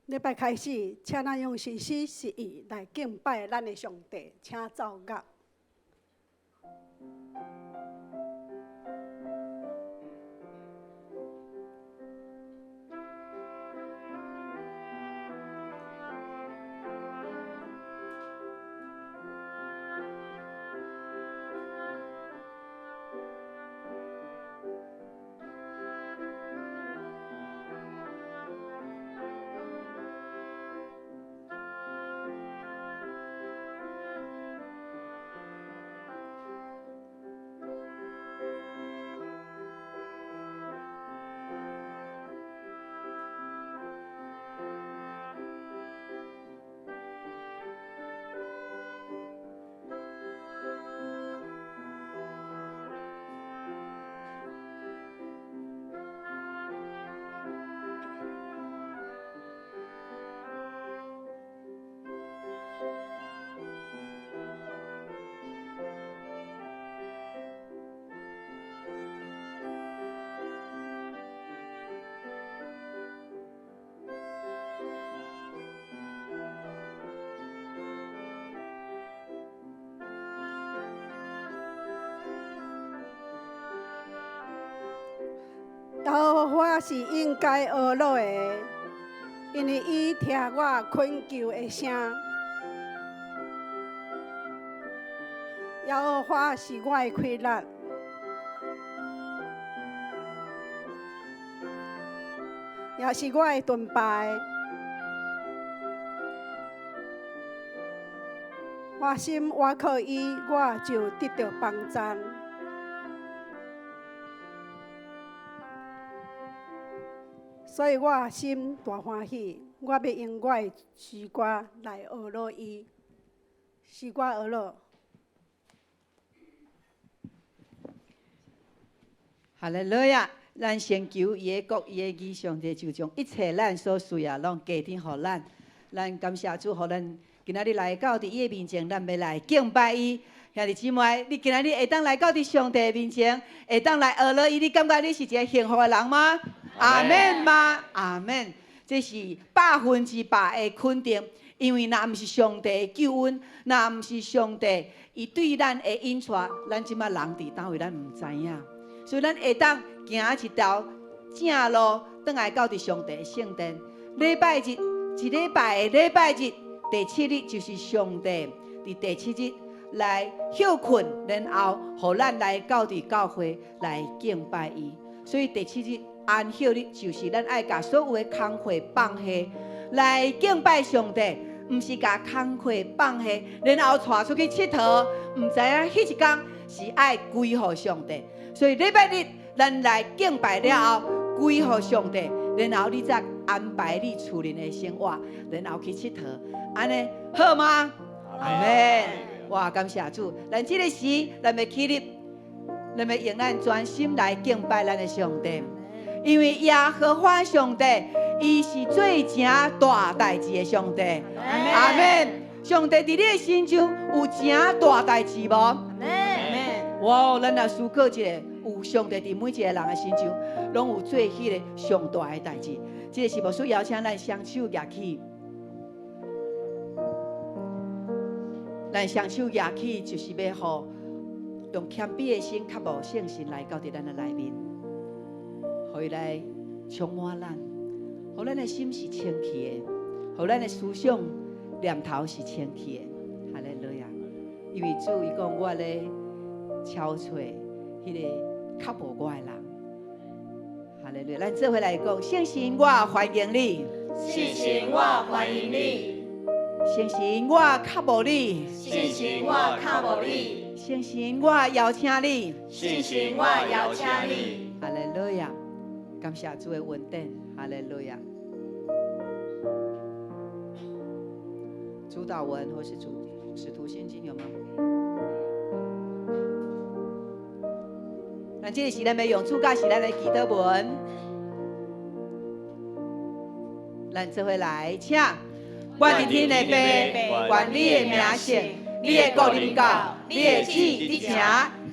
禮拜開始，請咱用誠心實意來敬拜咱的上帝，請奏樂。耶和華是應該呵咾的，因為伊聽我懇求的聲。耶和華是我的氣力，也是我的盾牌。我心倚靠伊，我就得著幫贊。所以我心大歡喜，我欲用我的詩歌來呵咾伊，詩歌呵咾。哈利路亞！咱先求伊的國，伊的義，上帝就將一切咱所需要攏加添予咱。咱感謝主，予咱今仔日來到佇伊的面前，咱欲來敬拜伊。兄弟姊妹，你今仔日會當來到佇上帝的面前，會當來呵咾伊，你感覺你是一個幸福的人嗎？阿們嗎？阿們。這是100%的肯定，因為若毋是上帝的救恩，若毋是上帝伊對咱的引帶，咱這擺人佇佗位，咱毋知影。所以咱會當行一條正路，轉來到佇上帝的聖殿。禮拜日，一禮拜的禮拜日，第七日就是上帝佇第七日來歇睏，然後予咱來到佇教會來敬拜伊。所以第七日安息日就是咱愛共所有的工課放下來敬拜上帝，毋是共工課放下，然後帶出去𨑨迌，毋知影彼一工是愛歸予上帝。所以禮拜日咱來敬拜了後，歸予上帝，然後你再安排你厝裡的生活，然後去𨑨迌，按呢好嗎？阿們。哇，感謝主！咱這個時，咱欲起立，咱欲用咱全心來敬拜咱的上帝，因為耶和華上帝，伊是做成大代誌的上帝。阿們。上帝佇你的身上有成大代誌無？阿們。哇！咱來思考一下，有上帝佇每一個人的身上，攏有做彼个上大的代誌。這个是牧師邀請咱雙手舉起，咱雙手舉起，就是欲予用謙卑的心，渴慕聖神來到佇咱的內面，予伊來充滿咱，予咱的心是清氣的，予咱的思想念頭是清氣的。哈利路亞！因為主伊講我咧敲揣彼个渴慕我的人。哈利路亞！咱做伙來講，聖神我歡迎你，聖神我歡迎你，聖神我渴慕你，聖神我渴慕你，聖神我邀請你，聖神我邀請你。哈利路亞！感謝主的恩典。哈利路亞！主禱文或是主使徒信經有嗎？咱這个時咱欲用主教是咱的祈禱文，咱做伙來，請。阮佇天的父，願你的名聖，你的國臨到，你的旨意得成，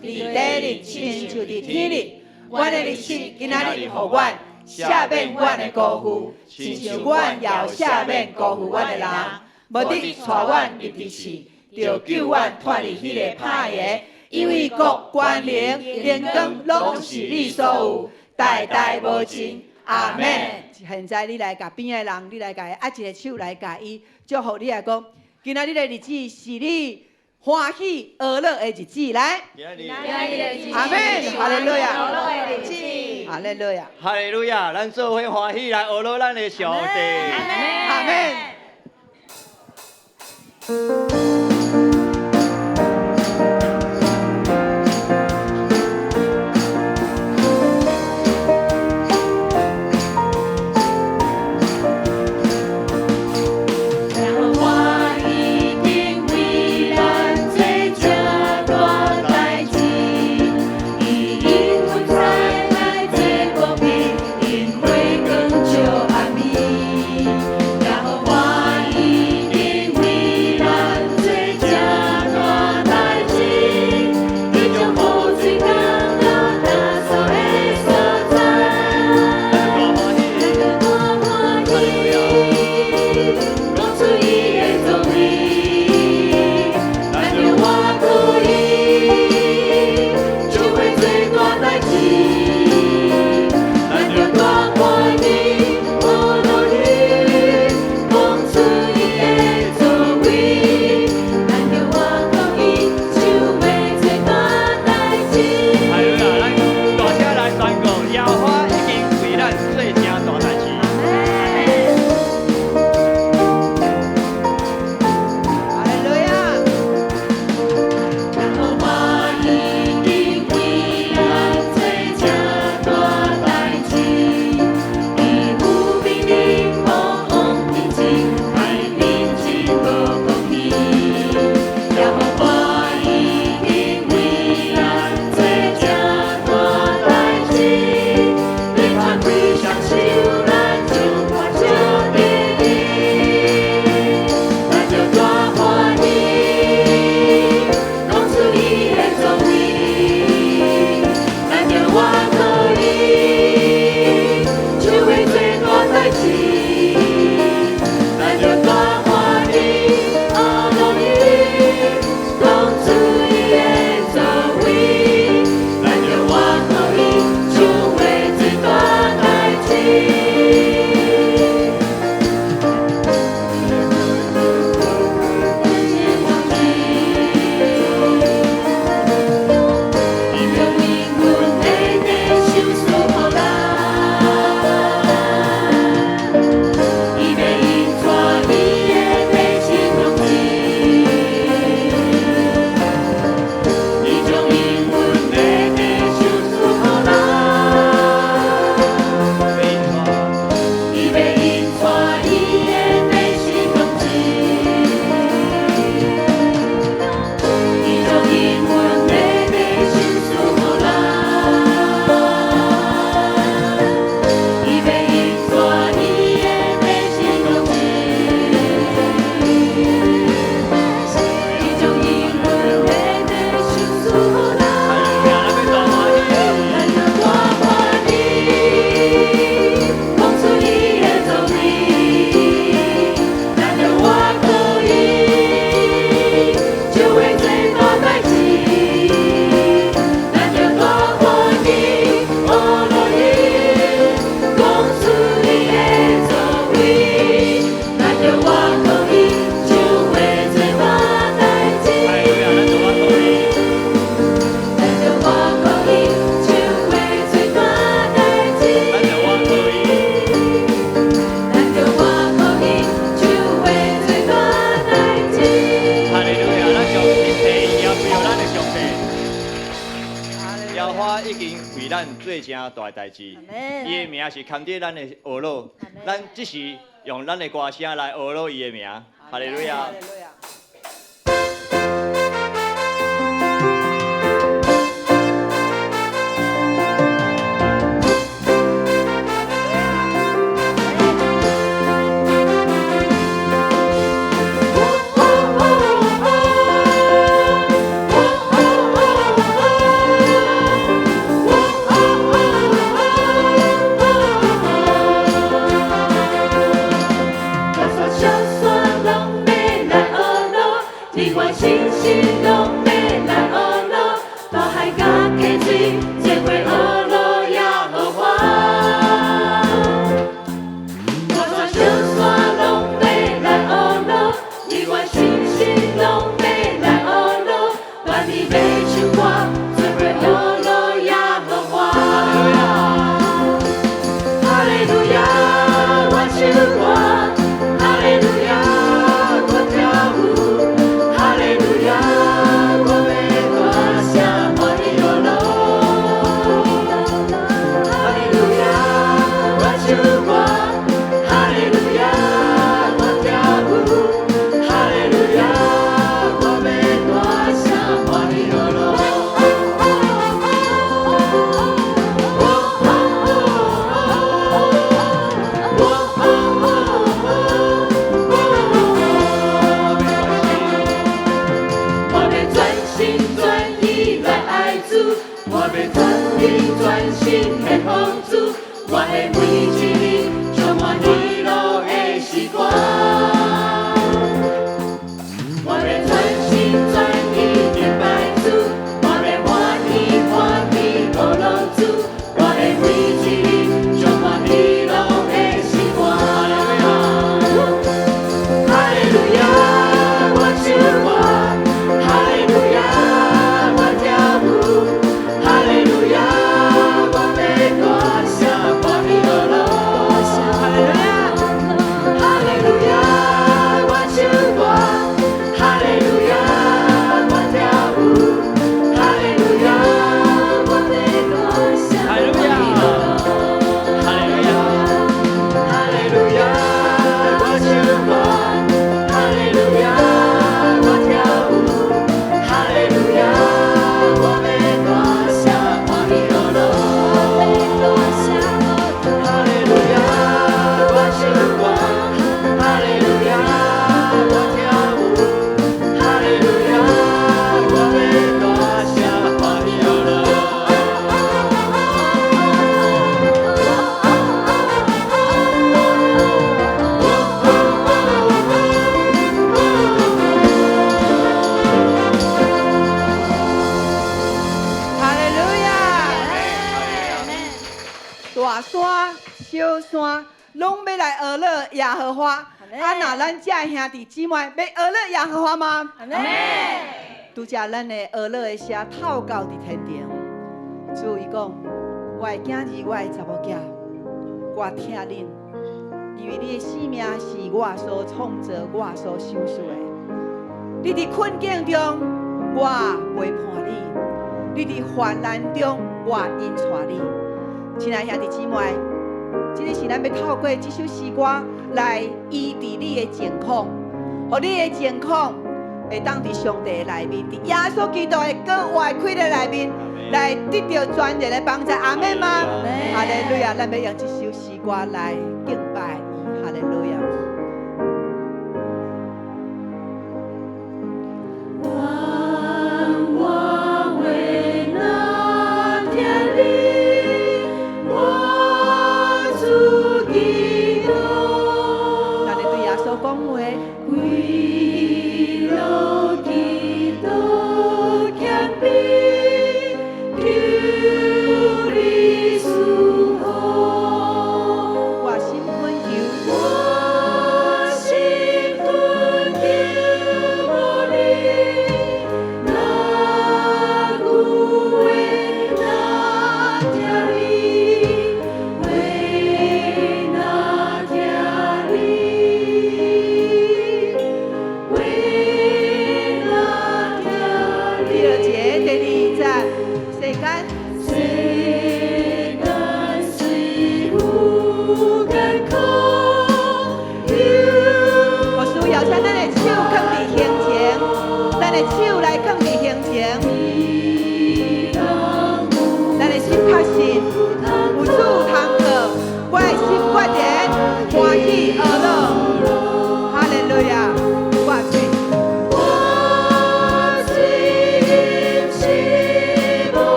佇地裡親像佇天裡。阮的日食今仔日予阮，赦免阮的辜負，親像阮也有赦免辜負阮的人。無得帶阮入去試，著救阮脫離彼個歹的。因為國、權能、榮光，攏是你所有，代代無盡。阿門。現在你來共邊仔的人，你來共伊握一个手來共伊祝福你來講，今仔日的日子是你歡喜樂樂的日子，來。阿門，哈利路亞，哈利路亞，哈利路亞，咱做伙歡喜來學樂咱的上帝。阿門。伊的名是藏佇咱的學腦，咱這時用咱的歌聲來學腦伊的名，哈利路亞。 Oh, 哦哦哦。我欲全心全意來愛主，我欲全力全心獻予主，我的每一日充滿喜樂的詩歌。我欲全心全意敬拜主，我欲歡喜歡喜學樂主，我的每一日充滿喜樂的詩歌。哈利路亞，我唱歌，哈利路亞，我跳舞，哈利路亞，我欲大聲歡喜學樂。哈利路亞，我唱歌，哈利路亞，我跳舞，哈利路亞，我欲大聲歡喜學樂。哈利路亞，哈利路亞，我唱歌，哈利路亞，我跳舞，哈利路亞，我欲大聲歡喜學樂。哈利路亞，我唱歌，哈利路亞，我跳舞，哈利路亞，我欲大聲歡喜學樂。哈利路亞！大山、小山，攏欲來學樂耶和華。啊，若咱遮的兄弟姊妹欲學樂耶和華嗎？拄才咱的學樂的聲透到佇天庭，主伊講：我的囝兒，我的查某囝，我疼恁，因為你的生命是我所創造、我所賞賜的。你佇困境中，我陪伴你；你佇患難中，我引帶你。親愛兄弟姊妹，這个是咱欲透過這首詩歌來醫治你的情況，予你的情況會當佇上帝內面，佇耶穌基督的閣活氣力內面，來得著全然的幫助。阿們嗎？哈利路亞！咱欲用這首詩歌來敬拜伊。哈利路亞！願我話若疼你，我主基督，咱來對耶穌講話。為了基督謙卑，求你賜福。我心懇求，我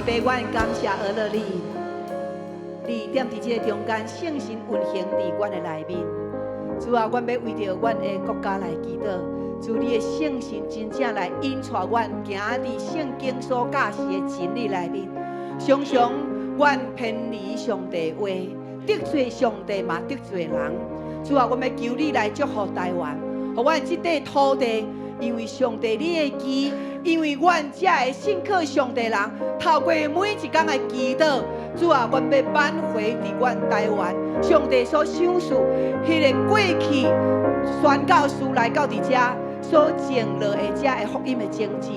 爸，阮感謝阿樂你，你踮佇這个中間，聖神運行佇阮的內面。主啊，阮欲為著阮的國家來祈禱。主，你的聖神真正來引帶阮行佇聖經所教示的真理內面。常常阮偏離上帝話，得罪上帝嘛得罪人。主啊，阮欲求你來祝福台灣，予阮這塊土地，因為上帝你的義，因為阮這个信靠上帝人，透過每一工的祈禱，主啊，阮欲挽回佇阮台灣，上帝所賞賜，彼个過去宣教士來到佇遮所種落的這个福音的種子。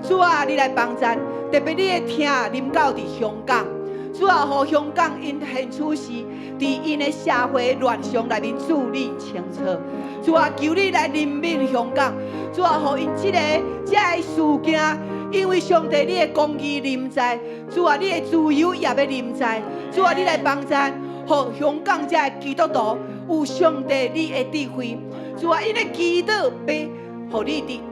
主啊，你來幫贊，特別你的疼臨到佇香港。主啊，予香港𪜶現處時，佇𪜶的社會亂象內面處理清楚。主啊，求你來憐憫香港。主啊，予𪜶這个這个事件，因為上帝你的公義臨在，主啊，你的自由也欲臨在。主啊，你來幫贊，予香港這个基督徒有上帝你的智慧。主啊，𪜶的祈禱欲予你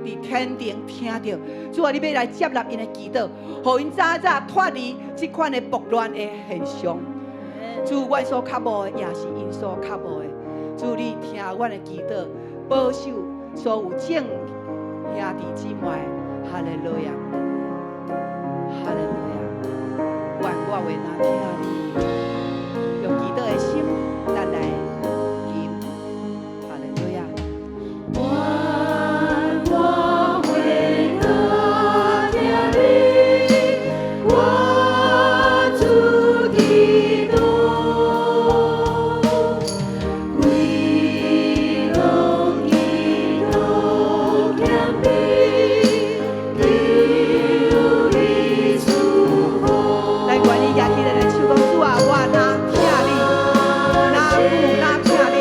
佇天頂聽著。主啊，你欲來接納𪜶的祈禱，予𪜶早早脫離這款的暴亂的現象。主，阮所渴慕的也是𪜶所渴慕的。主，你聽阮的祈禱，保守所有眾兄弟姊妹。哈利路亞，哈利路亞。願我話若疼你，用祈禱的心，咱來求。哈利路亞。願我話若疼你，我主基督，為了基督謙卑，求你祝福。來，願意舉起咱的手講，主啊，我若疼你，若久若疼你。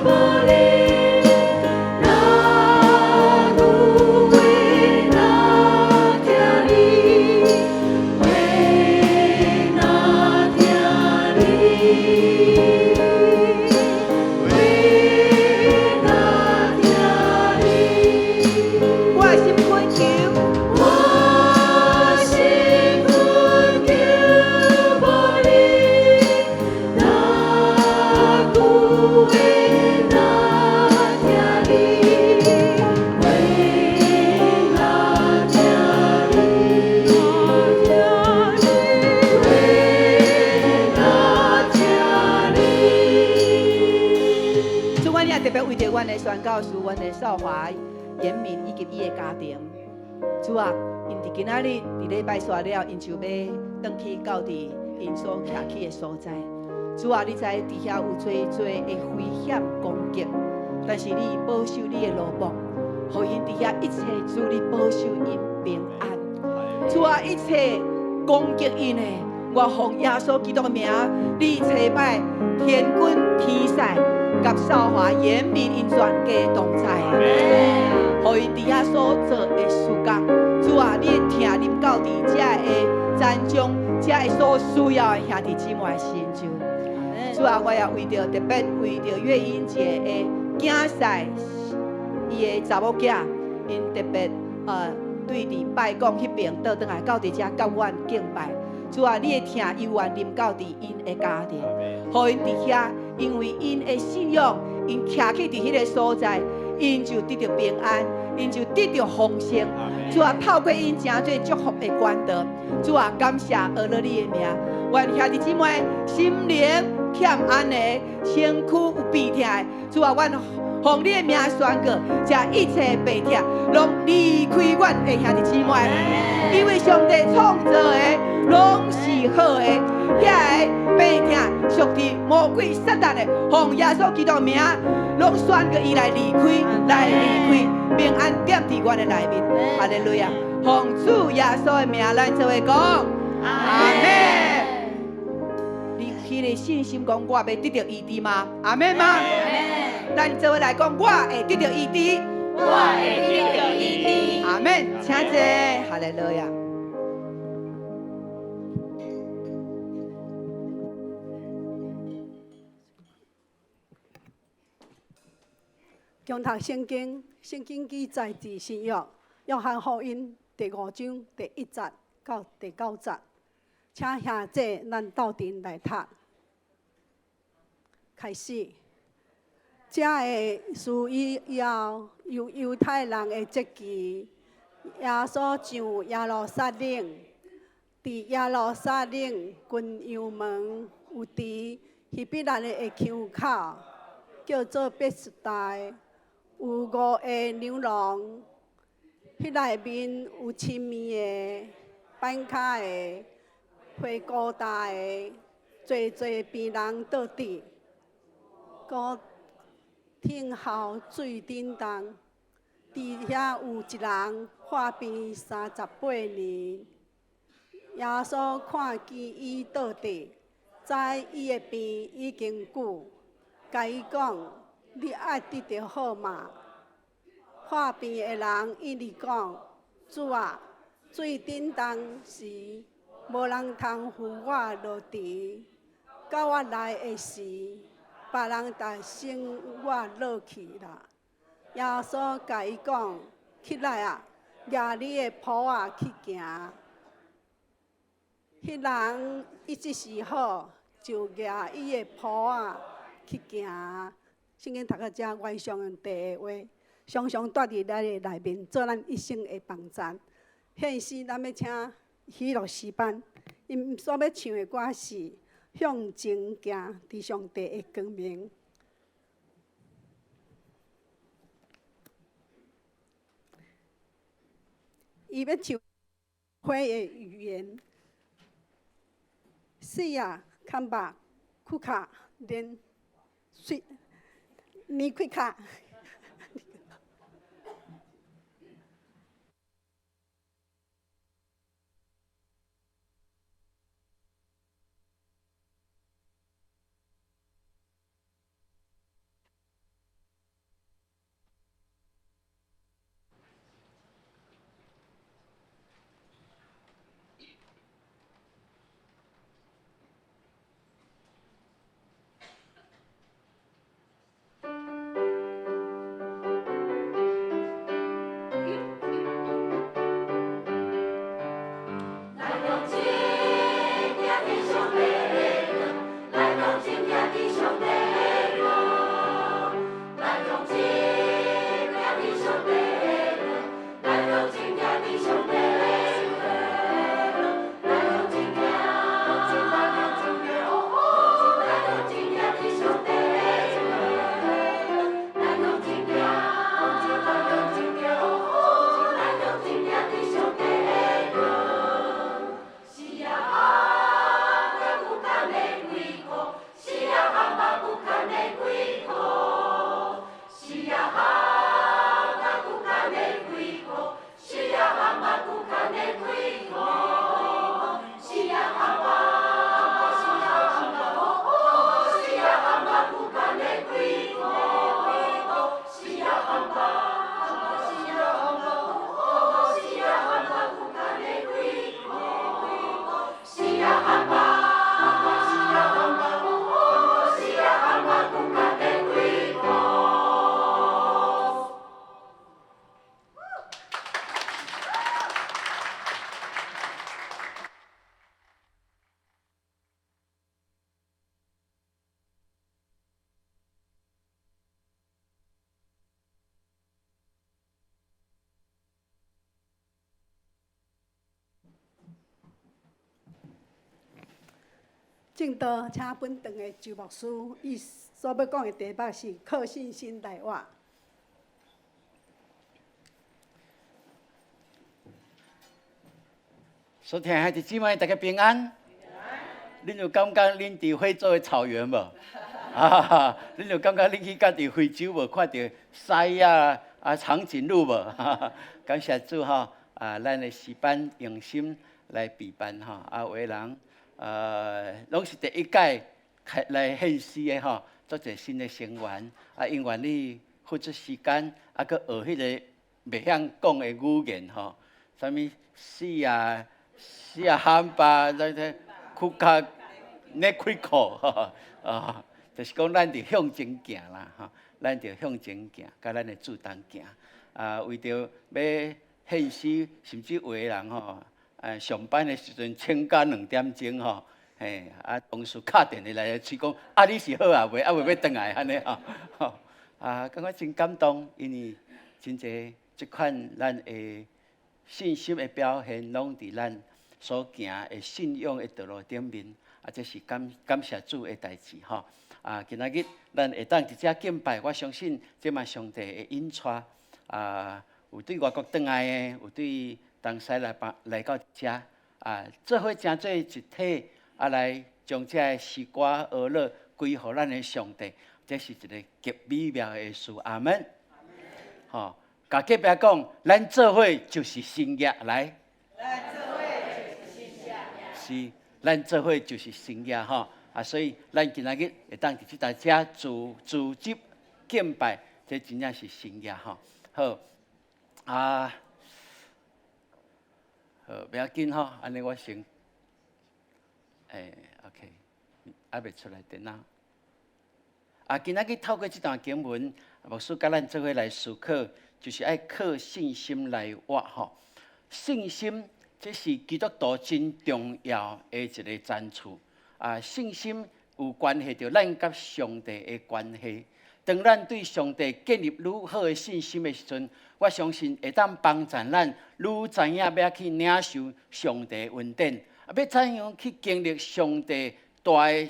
無你，若久話若疼你，話若疼你，話若疼你。我的心懇求，我心懇求無你，若久話若疼你，話若疼你，話若疼你。主，阮也特別為著阮的宣教師、阮的少華、嚴明以及伊的家庭。主啊，𪜶佇今仔日佇禮拜煞了，𪜶就欲轉去到佇𪜶所徛起的所在。主啊，你知佇遐有濟濟的危險攻擊，但是你保守你的奴僕，予𪜶佇遐一切主你保守𪜶平安。主啊，一切攻擊𪜶的，我奉耶穌基督的名，你差派天軍天使佮少華嚴明𪜶全家同在，予𪜶佇遐所做的事工，主啊，你的疼臨到佇這个陣中，這个所需要的兄弟姊妹的身上。主啊，我也為著特別為著月英姐的囝婿，伊的查某囝，𪜶特別對佇拜講彼爿倒轉來到佇遮佮阮敬拜。主啊，你的疼猶原臨到佇𪜶的家庭，予𪜶佇遐，因為𪜶的信仰，𪜶徛起佇彼个所在，𪜶就得著平安，𪜶就得著豐盛。主啊，透過𪜶成做祝福的管道。主啊，感謝阿樂你的名，願兄弟姊妹心靈欠安的，身軀有病痛的，主啊，阮奉你的名宣告，這一切病痛攏離開阮的兄弟姊妹，因為上帝創造的攏是好的，遐个病痛屬佇魔鬼撒旦的，奉耶穌基督的名，攏宣告伊來離開，來離開，平安踮佇阮的內面。哈利路亞！奉主耶穌的名，咱做伙講，阿們。你彼个信心講，我欲得著醫治嗎？阿們嗎？咱做伙來講，我會得著醫治。我會得著醫治。阿們，請坐。哈利路亞。恭讀聖經，聖經記載佇新約約翰福音第五章第一節。到第九節，請兄姐咱鬥陣來讀。開始，這个事以後，有猶太人的節期，耶穌上耶路撒冷，佇耶路撒冷群羊門有佇希伯來的腔口，叫做伯賽大，有五个涼廊，彼內面有鴆的、絆跤的、回孤大的，濟濟病人倒佇，閣等候水振動。佇遐有一人患病38年，耶穌看見伊倒佇，知伊的病已經愈，共伊講：你愛得著好嗎？患病的人應伊講：主啊，水振動時，無人通扶我落池，到我來的時，別人就先我落去啦。耶穌共伊講：起來啊，攑你的鋪仔去行。彼人一即時好，就攑伊的鋪仔去行。聖經讀到遮，願上帝的話，常常蹛佇咱的內面，做咱一生的幫贊。現時咱欲請喜樂詩班，𪜶所欲唱的歌是《向前行，佇上帝的光明》。伊欲唱火的語言，Siyahamba khanya 水，你開卡。正道，請本堂的周牧師，伊所欲講的題目是靠信心來活。所聽的兄弟姊妹，大家平安。恁有感覺恁佇非洲的草原無？啊，恁有感覺恁去到佇非洲無？看著獅啊、啊長頸鹿無？感謝主吼！啊，咱的詩班用心來備辦吼，啊，有的人攏是第一屆開來獻詩的吼，足濟新的成員，啊，𪜶願意付出時間，啊，閣學彼个袂曉講的語言吼，啥物死啊 Siyahamba，那個 kuka 內開口吼，啊，就是講咱佇向前行啦，吼，咱著向前行，佮咱的主同行，啊，為著欲獻詩，甚至有的人吼，上班的時陣請假2點鐘吼，嘿，啊，同事敲電話來催講，啊，你是好啊未？啊未欲轉來按呢吼，啊，感覺真感動，因為真濟這款咱的信心的表現，攏佇咱所行的信仰的道路頂面，啊，這是感謝主的代誌吼。啊，今仔日咱會當佇遮敬拜，我相信這嘛上帝的引帶。啊，有對外國轉來的，有對東西來辦來到遮，啊，做伙成做一體，啊，來將這个詩歌歌樂歸予咱的上帝，這是一个極美妙的事。阿門。吼，共隔壁講，咱做伙就是神業來。咱做伙就是神業。是，咱做伙就是神業吼。啊，所以咱今仔日會當佇這台遮組織敬拜，這真正是神業吼。好，啊，好，袂要緊吼，按呢我先，欸，OK，猶未出來電腦。啊，今仔日透過這段經文，牧師佮咱做伙來思考，就是愛靠信心來活吼。信心，這是基督徒真重要的一个層次。啊，信心有關係著咱佮上帝的關係。當咱對上帝建立愈好的信心的時陣，我相信會當幫助咱愈知影欲去領受上帝的恩典，啊，欲怎樣去經歷上帝大的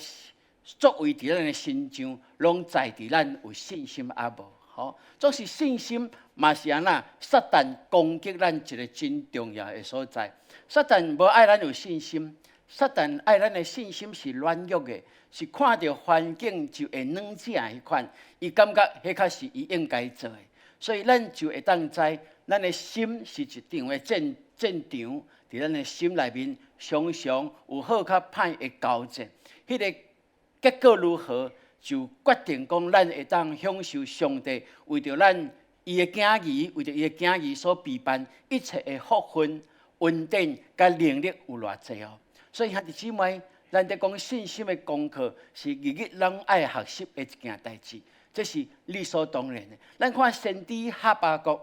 作為佇咱的身上，攏在佇咱有信心抑無？吼，總是信心嘛是按怎？撒旦攻擊咱一个真重要的所在。撒旦無愛咱有信心，撒旦愛咱的信心是軟弱的，是看著環境就會軟正彼款，伊感覺彼較是伊應該做的，所以咱就會當知，咱的心是一場的戰場，佇咱的心內面常常有好佮歹的交戰，彼个結果如何，就決定講咱會當享受上帝為著咱伊的囝兒，為著伊的囝兒所備辦一切的福分、恩典佮能力有偌濟哦。所以兄弟姊妹，咱佇講信心的功課是日日攏愛學習的一件代誌，這是理所當然的。咱看先知哈巴谷，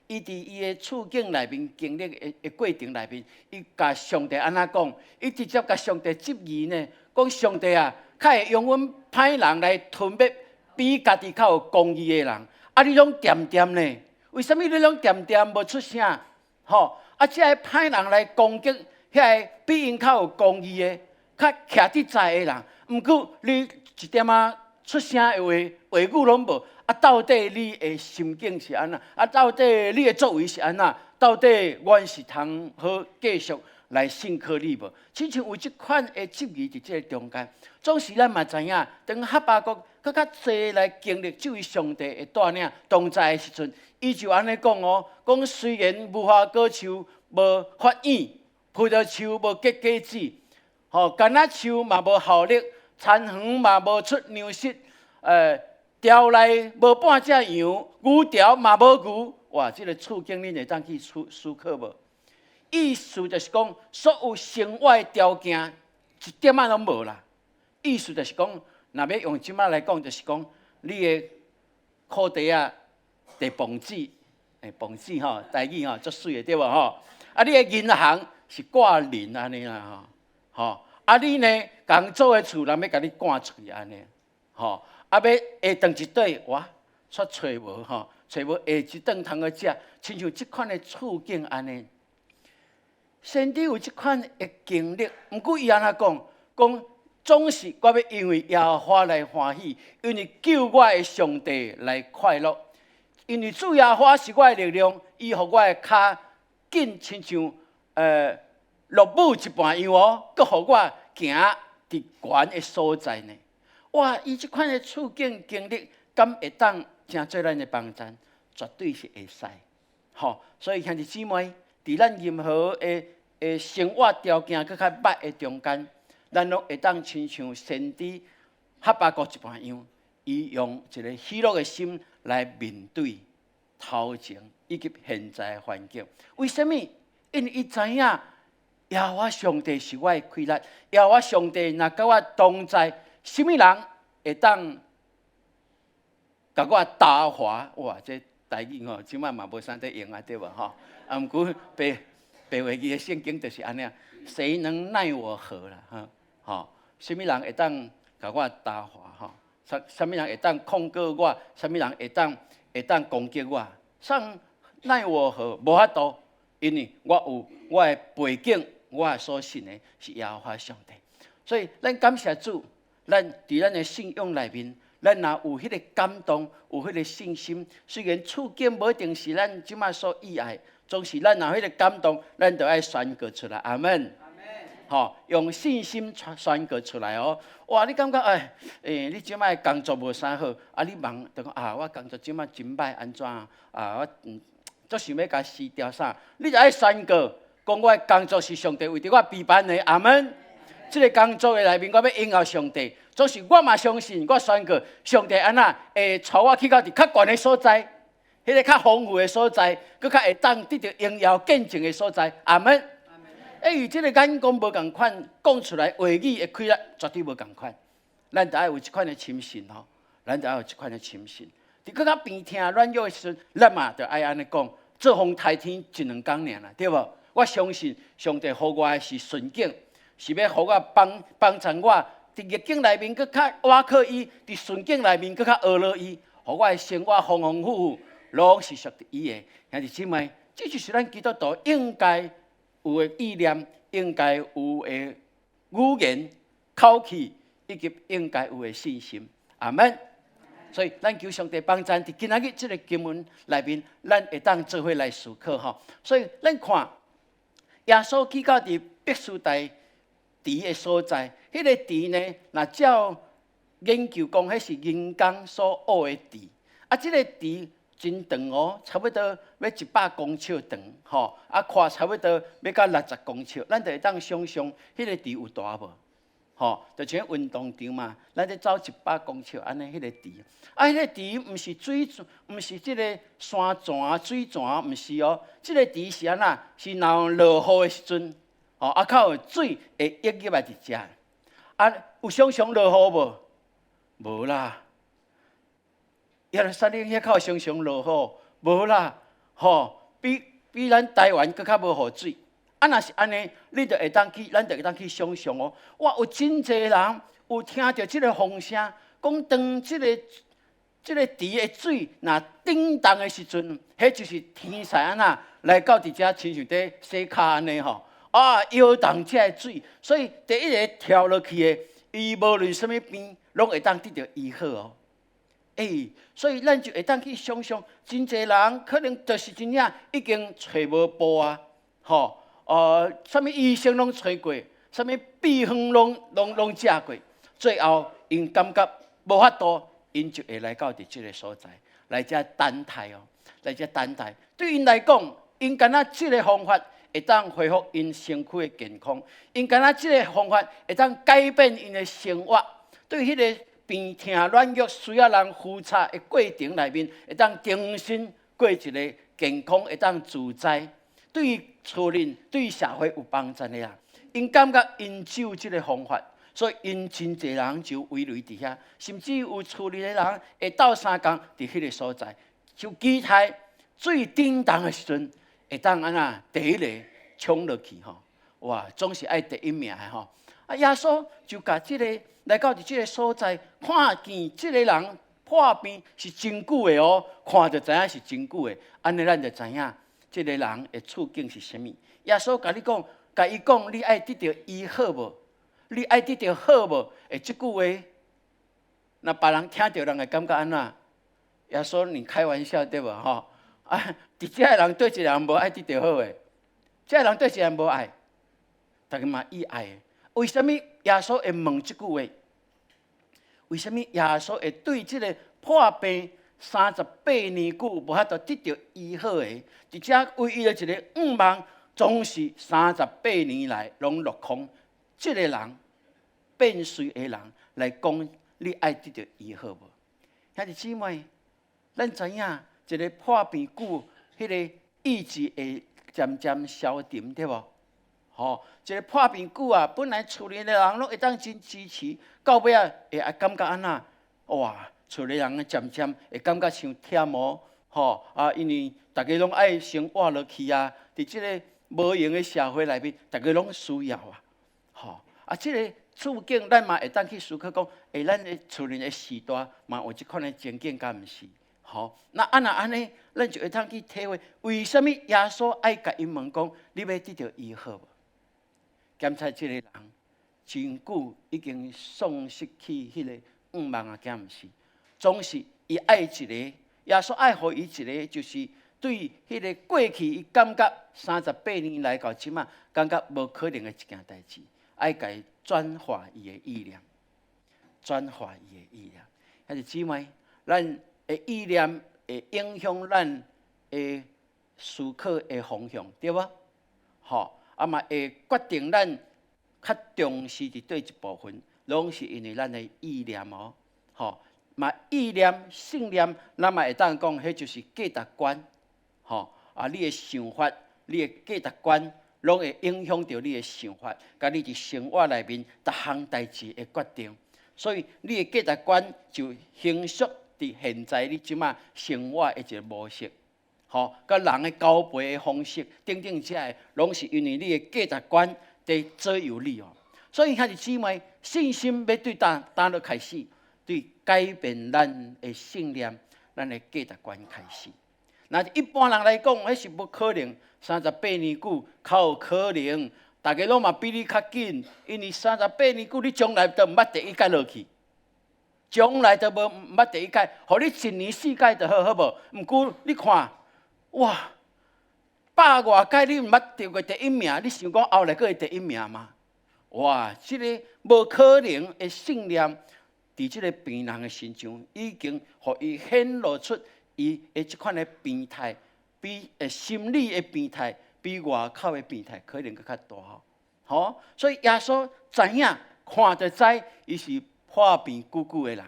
伊佇伊的處境內面經歷的過程內面，伊共上帝按怎講？伊直接共上帝質疑呢？講上帝啊，較會容阮歹人來吞滅比家己較有公義的人，啊，你攏恬恬呢？為啥物你攏恬恬無出聲？吼！啊，這个歹人來攻擊遐个比𪜶較有公義的、較徛佇在的人，毋過你一點仔出聲的話話語攏無。啊，到底你的心境是按怎？啊，到底你的作為是按怎？到底阮是通好繼續來信靠你無？親像有這款的質疑佇這个中間，總是咱嘛知影，當哈巴谷閣較濟來經歷這位上帝的帶領同在的時陣，伊就按呢講哦，講雖然無花果樹無發莖，葡萄樹無結果子，吼，橄欖樹嘛無效力，田園嘛無出糧食，牢內無半隻羊，牛槽嘛無牛，哇！這个處境恁會當去思考無？意思就是講，所有生活的條件一點仔攏無啦。意思就是講，若欲用這擺來講，就是講，你的褲袋仔佇磅子，欸，磅子吼，台語吼足媠的對無吼？啊，你的銀行是掛零按呢啦吼，吼，啊你呢，共人租的厝，人欲共你趕出去按呢，吼，啊欲下頓一頓，哇，煞揣無吼，揣無下一頓通好食，親像這款的處境按呢。先知有這款的經歷，毋過伊按怎講？講總是我欲因為耶和華來歡喜，因為救我的上帝來快樂。因為主耶和華是我的力量，伊予我的跤緊親像落雨一般樣哦，閣予我行佇懸的所在呢。哇！伊這款的處境經歷，敢會當成做咱的幫贊？絕對是會使。吼，所以兄弟姊妹，佇咱任何的生活條件閣較歹的中間，咱攏會當親像先知哈巴谷一般樣，伊用一个喜樂的心來面對頭前以及現在的環境。為啥物？因為伊知影耶和華上帝是我的氣力，耶和華上帝若佮我同在，啥物人會當共我打垮？哇！這台語吼，這擺嘛無啥咧用啊，對無吼？啊，毋過白白話字的聖經就是按呢，誰能奈我何啦？哈，吼，啥物人會當共我打發？吼，啥物人會當控告我？啥物人會當攻擊我？啥奈我何？無法度，因為我有我的背景，我所信的是耶和華上帝。所以咱感謝主，咱佇咱的信仰內面，咱若有彼個感動，有彼個信心，雖然處境無一定是咱這馬所意愛，總是咱若有彼個感動，咱就愛宣告出來。阿門。吼，用信心宣告出來哦。哇，你感覺哎，你這擺工作無啥好，啊，你忙就講啊，我工作這馬真歹，按怎啊？我足想欲共辭掉啥？你就愛宣告，講我的工作是上帝為著我備辦的。阿門。這个工作的內面，我欲榮耀上帝。總是我嘛相信，我宣告上帝按怎會帶我去到佇較懸的所在，彼个較豐富的所在，閣較會當得著榮耀見證的所在。阿門。欸，這个眼光無仝款，講出來話語的氣力絕對無仝款。咱著愛有這款的深信吼，咱著愛有這款的深信。佇閣較病痛軟弱的時陣，咱嘛著愛按呢講，做風颱天一兩工爾啦，對無？我相信上帝予我的是順境，是欲予我幫幫助我，佇逆境內面閣較倚靠伊，佇順境內面閣較學落伊，予我的生活豐豐富富，攏是屬佇伊的。兄弟姊妹，這就是咱基督徒應該有的意念，應該有的語言、口氣，以及應該有的信心。阿門。所以，咱求上帝幫贊，佇今仔日這个經文內面，咱會當做伙來思考吼。所以，咱看耶穌去到佇伯賽大池的所在，彼个池呢，若照研究講，彼是人工所挖的池。啊，這个池真長哦，差不多欲100公尺長，吼，啊，寬差不多欲到60公尺。咱就會當想象，彼个池有大無？吼，就像運動場嘛，咱咧走100公尺按呢，彼个池。啊，彼个池毋是水，毋是這个山泉水泉，毋是哦。這个池是按怎？是若落雨的時陣，吼，啊，較有水會溢入來佇遮。啊，有想像落雨無？無啦。耶路撒冷遐較有常常落雨，無啦，吼，比咱台灣閣較無雨水。啊，若是按呢，你就會當去，咱就會當去想像哦。哇，有真濟人有聽著這个風聲，講當這个池的水若振動的時陣，彼就是天使按怎來到佇遮，親像佇洗跤按呢吼。啊，搖動這个水，所以第一个跳落去的，伊無論啥物病，攏會當得著醫好哦。欸，所以咱就會當去想像，真濟人可能就是真正已經揣無步啊，吼，啥物醫生攏揣過，啥物秘方攏食過，最後𪜶感覺無法度，𪜶就會來到佇這个所在，來遮等待哦，來遮等待。對𪜶來講，𪜶感覺這个方法會當恢復𪜶身軀的健康，𪜶感覺這个方法會當改變𪜶的生活，對彼个病痛軟弱需要人扶持的過程內面，會當重新過一个健康、會當自在，對厝裡、對社會有幫助的人，𪜶感覺𪜶只有這个方法，所以𪜶真濟人就圍圍佇遐，甚至有厝裡的人會鬥相共佇彼个所在，就期待水振動的時陣，會當按怎第一個衝落去吼，哇，總是愛第一名的吼。啊，耶穌就共這个來到佇這个所在，看見這个人破病是真久的哦，看就知影是真久的。按呢，咱就知影這个人的處境是啥物。耶穌共你講，共伊講，你愛得著醫好無？你愛得著好無？欸，這句話，若別人聽著，人會感覺按怎？耶穌，你開玩笑對無？吼啊！佇遮的人佗一个人無愛得著好的，這个人佗一個人無愛，逐家嘛意愛的。為啥物耶穌會問這句話？為啥物耶穌會對這个破病38年久無法度得著醫好的，佇遮唯一的一个願望，總是三十八年來攏落空。這个人變衰的人來講，你愛得著醫好無？兄弟姊妹，咱知影一个破病久，彼个意志會漸漸消沉，對無？吼，一个破病久啊，本來厝裡的人攏會當真支持，到尾仔會啊感覺按怎？哇，厝裡人漸漸會感覺傷忝哦，吼啊，因為逐家攏愛先活落去啊，佇這个無閒的社會內面，逐家攏需要啊，吼啊！這个處境，咱嘛會當去思考講，欸，咱的厝裡的時代嘛有這款的情景，敢毋是？吼，那啊若按呢，咱就會當去體會，為啥物耶穌愛共𪜶問講，你欲得著醫好無？檢查這个人真久已經喪失去彼个願望啊，敢毋是？總是伊愛一个，耶穌愛予伊一个，就是對彼个過去伊感覺38年來到這馬，感覺無可能的一件代誌，愛共伊轉化伊的意念，轉化伊的意念。兄弟姊妹，咱的意念會影響咱的思考的方向，對無？吼，啊嘛會決定咱較重視佇佗一部分，攏是因為咱的意念哦，吼，嘛意念、信念，咱嘛會當講，彼就是價值觀，吼，啊，你的想法、你的價值觀，攏會影響著你的想法，佮你佇生活內面逐項代誌的決定。所以，你的價值觀就形塑佇現在你這馬生活的一個模式，吼，佮人的交陪的方式等等，這个攏是因為你的價值觀佇左右你哦。所以兄弟姊妹，信心欲對佗佗落開始，對改變咱的信念、咱的價值觀開始。若一般人來講，彼是無可能。38年久，較有可能，逐家攏嘛比你較緊，因為三十八年久，你從來都毋捌第一屆落去，從來都無毋捌第一屆，予你一年四屆就好，好無？毋過你看，哇，百外屆你毋捌得過第一名，你想講後來閣會第一名嗎？哇，這个無可能的信念，佇這个病人的身上，已經予伊顯露出伊的這款的病態，比心理的病態，比外口的病態可能閣較大吼。吼，所以耶穌知影看就知，伊是破病久久的人，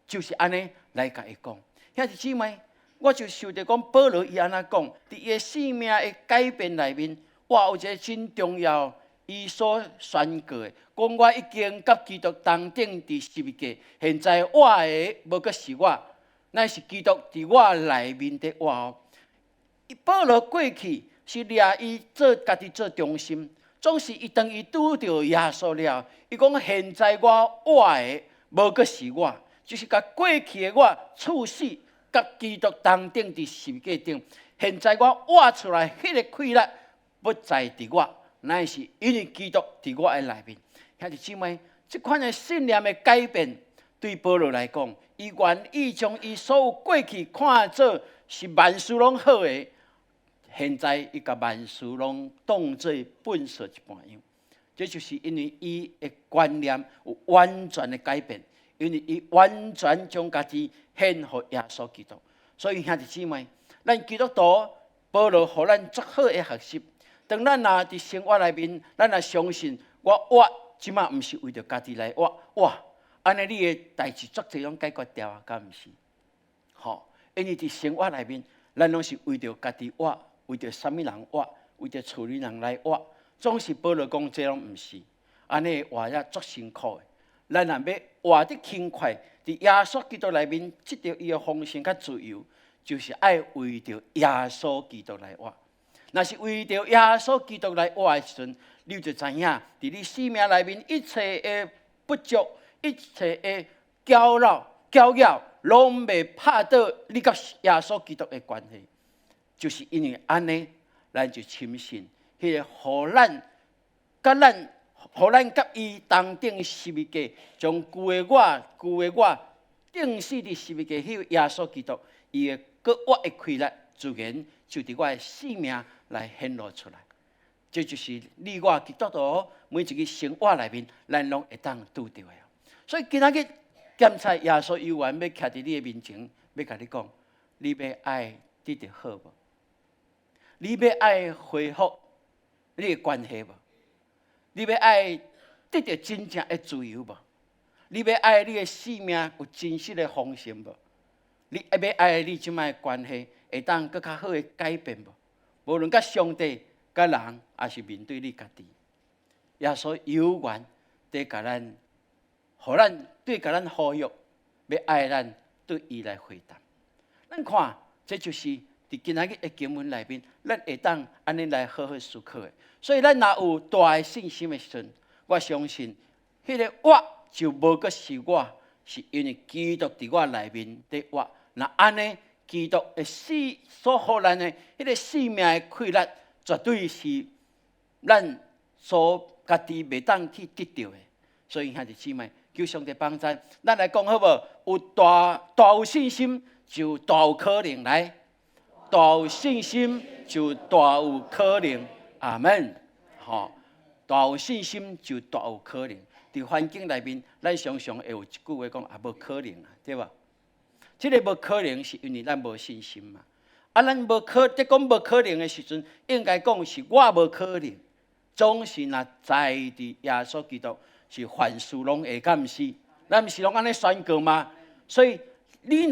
就是按呢來共伊講。兄弟姊妹，我就想著講，保羅伊按怎講，佇伊的生命的改變內面，哇，有一个真重要，伊所宣告的，講我已經佮基督同釘佇十字架，現在活的無閣是我，乃是基督佇我內面佇活哦。保羅過去是掠伊做家己做中心，總是伊當伊拄著耶穌了，伊講現在我活的無閣是我，就是共過去的我處死，佮基督同釘佇十字架頂。現在我活出來，彼个氣力不在佇我，乃是因為基督佇我的內面。兄弟姊妹，這款的信念的改變，對保羅來講，伊願意將伊所有過去看做是萬事攏好的，現在伊共萬事攏當做糞掃一般樣。這就是因為伊的觀念有完全的改變，因為伊完全將家己獻予耶穌基督。所以兄弟姊妹，咱基督徒保羅予咱足好的學習。當咱若佇生活內面，咱若相信我活，這馬毋是為著家己來活，哇！按呢你的代誌足濟攏解決掉啊，敢毋是？吼，因為佇生活內面，咱攏是為著家己活，為著啥物人活，為著厝裡人來活，總是保羅講這攏毋是，按呢活也足辛苦的。咱若欲活得輕快，佇耶穌基督內面得著伊的豐盛佮自由，就是愛為著耶穌基督來活。若是為著耶穌基督來活的時陣，你就知影，佇你生命內面一切的不足、一切的攪擾、攪擾，攏袂拍倒你佮耶穌基督的關係。就是因為按呢，咱就深信，彼个予咱、佮咱、予咱佮伊同釘十字架，將舊的我、舊的我釘死佇十字架，彼个耶穌基督，伊的閣活的氣力，自然就佇我的生命來顯露出來。這就是你我基督徒每一个生活內面，咱攏會當拄著的。所以今仔日檢查耶穌猶原欲徛佇你的面前，欲共你講，你欲愛得著好無？你欲愛恢復你的關係無？你欲愛得著真正的自由無？你欲愛你的生命有真實的豐盛無？你欲愛你這擺的關係會當閣較好的改變無？無論佮上帝、佮人，抑是面對你家己，耶穌猶原佇共咱，予咱對共咱呼籲，欲愛咱對伊來回答。咱看，這就是佇佇今仔日的經文內面，咱會當按呢來好好思考的。所以咱若有大的信心的時陣，我相信彼个我就無閣是我，是因為基督佇我內面佇活。若按呢，基督的死所予咱的彼个生命的氣力，絕對是咱所家己袂當去得著的。所以兄弟姊妹，求上帝幫贊，咱來講好無？有大大有信心，就大有可能來；大有信心，就大有可能。阿門。吼，大有信心就大有可能。佇環境內面，咱常常會有一句話講啊，無可能啊，對無？這个無可能是因為咱無信心嘛。啊，咱無可，佇講無可能的時陣，應該講是我無可能。總是若在佇耶穌基督是凡事攏會，敢毋是？咱毋是攏按呢宣告嗎？所以你若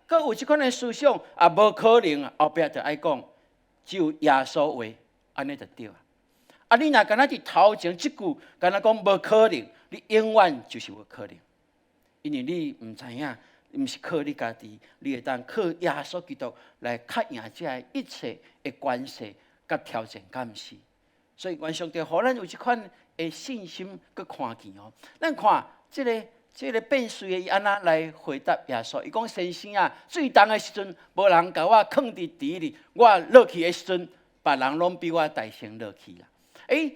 閣有這款的思想，啊，無可能，後壁就愛講只有耶穌話，按呢就對啊。啊，你若敢若佇頭前這句，敢若講無可能，你永遠就是無可能，因為你毋知影，毋是靠你家己，你會當靠耶穌基督來克贏這一切的關係佮挑戰，敢毋是？所以願上帝予咱有這款的信心，閣看見哦。咱看這个變水的伊按怎來回答耶穌？伊講：先生啊，水動的時陣，無人共我囥佇池裡，我落去的時陣，別人攏比我大先落去啦。欸，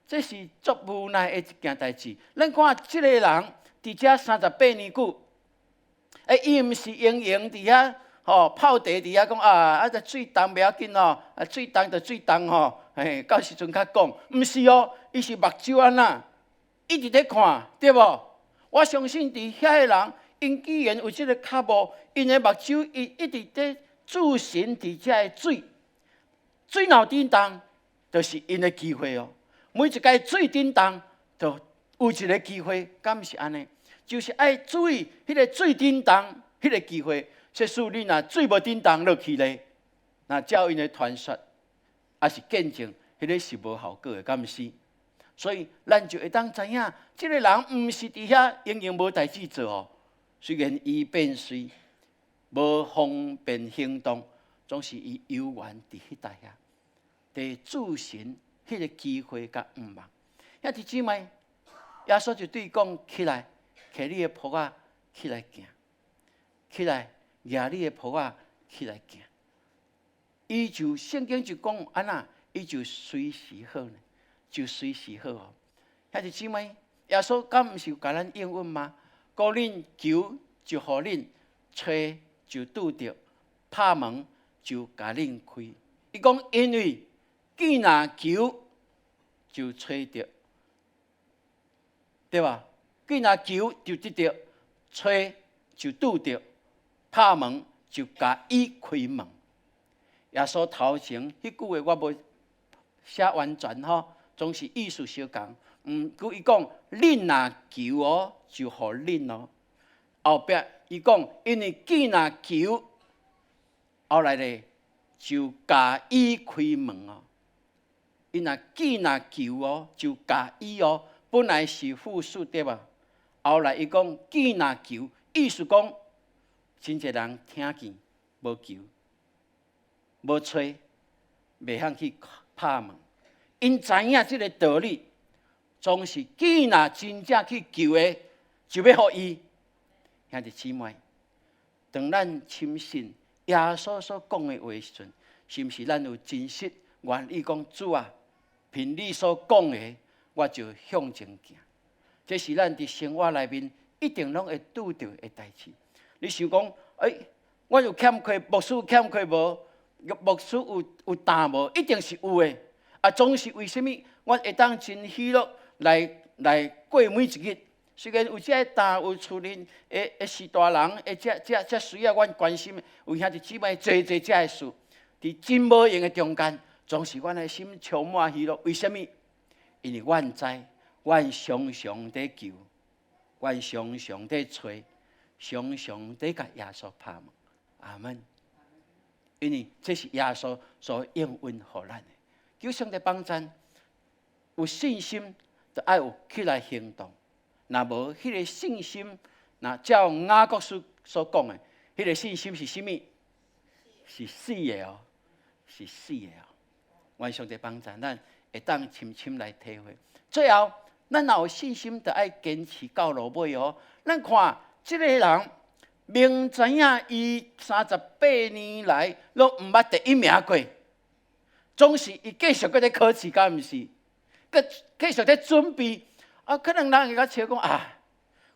這是足無奈的一件代誌。咱看這个人佇遮38年久，欸，伊毋是閒閒佇遐吼泡茶佇遐講啊，啊，這水動袂要緊吼，啊，水動就水動吼，嘿，到時陣較講，毋是哦，伊是目睭按怎，一直佇看，對無？我相信佇遐个人，𪜶既然有這个渴慕，𪜶的目睭伊一直佇注神佇遮个水，水若振動，就是𪜶的機會哦。每一擺水振動，就有一个機會，敢毋是按呢？就是愛注意彼个水振動，彼个機會。即使你若水無振動落去咧，若照𪜶的傳說，抑是見證，彼个是無效果的，敢毋是？所以咱就會當知影，這个人毋是佇遐閒閒無代誌做哦。雖然伊變水無方便行動，總是伊猶原佇彼搭遐，佇注神彼个機會佮向望。兄弟姊妹，耶穌就對伊講：起來，提你的菵仔起來行，起來，舉你的菵仔起來行。伊就聖經就講按怎，伊就隨時好呢，就隨時好哦。兄弟姊妹，耶穌敢毋是有共咱應允嗎？講恁求就予恁，揣就拄著，拍門就共恁開。伊講因為既若求就揣著，對吧？既若求就得著，揣就拄著，拍門就共伊開門。耶穌頭前彼句話我無寫完全吼，總是意思相仝。毋過伊講，恁若求哦，就予恁哦。後壁伊講，因為既若求，後來咧就共伊開門哦。伊若既若求哦，就共伊哦。本來是複數對吧？後來伊講既若求，意思講真濟人聽見無求，無揣，袂曉去拍門。𪜶知影這个道理，總是既若真正去求的，就欲予伊。兄弟姊妹，當咱深信耶穌所講的話時陣，是毋是咱有真實願意講主啊？憑你所講的，我就向前行。這是咱佇生活內面一定攏會拄著的代誌。你想講，欸，我有欠缺，牧師有欠缺無？牧師有擔無？一定是有的。啊，總是為啥物我會當真喜樂來過每一日？雖然有這個擔，有厝裡的序大人，的這需要阮關心的，有兄弟姊妹濟濟這个事，佇真無閒的中間，總是阮的心充滿喜樂。為啥物？因為阮知，阮常常佇求，阮常常佇揣，常常佇共耶穌拍門。阿門。因為這是耶穌所應允予咱的。求上帝幫贊，有信心就愛有起來行動。若無彼个信心，若照雅各書所講的，彼个信心是啥物？是死的哦，是死的哦。願上帝幫助咱，會當深深來體會。最後，咱若有信心，就愛堅持到落尾哦。咱看這个人，明知影伊38年來攏毋捌第一名過，總是伊繼續閣咧考試，敢毋是？閣繼續咧準備。啊，可能人會共笑講啊，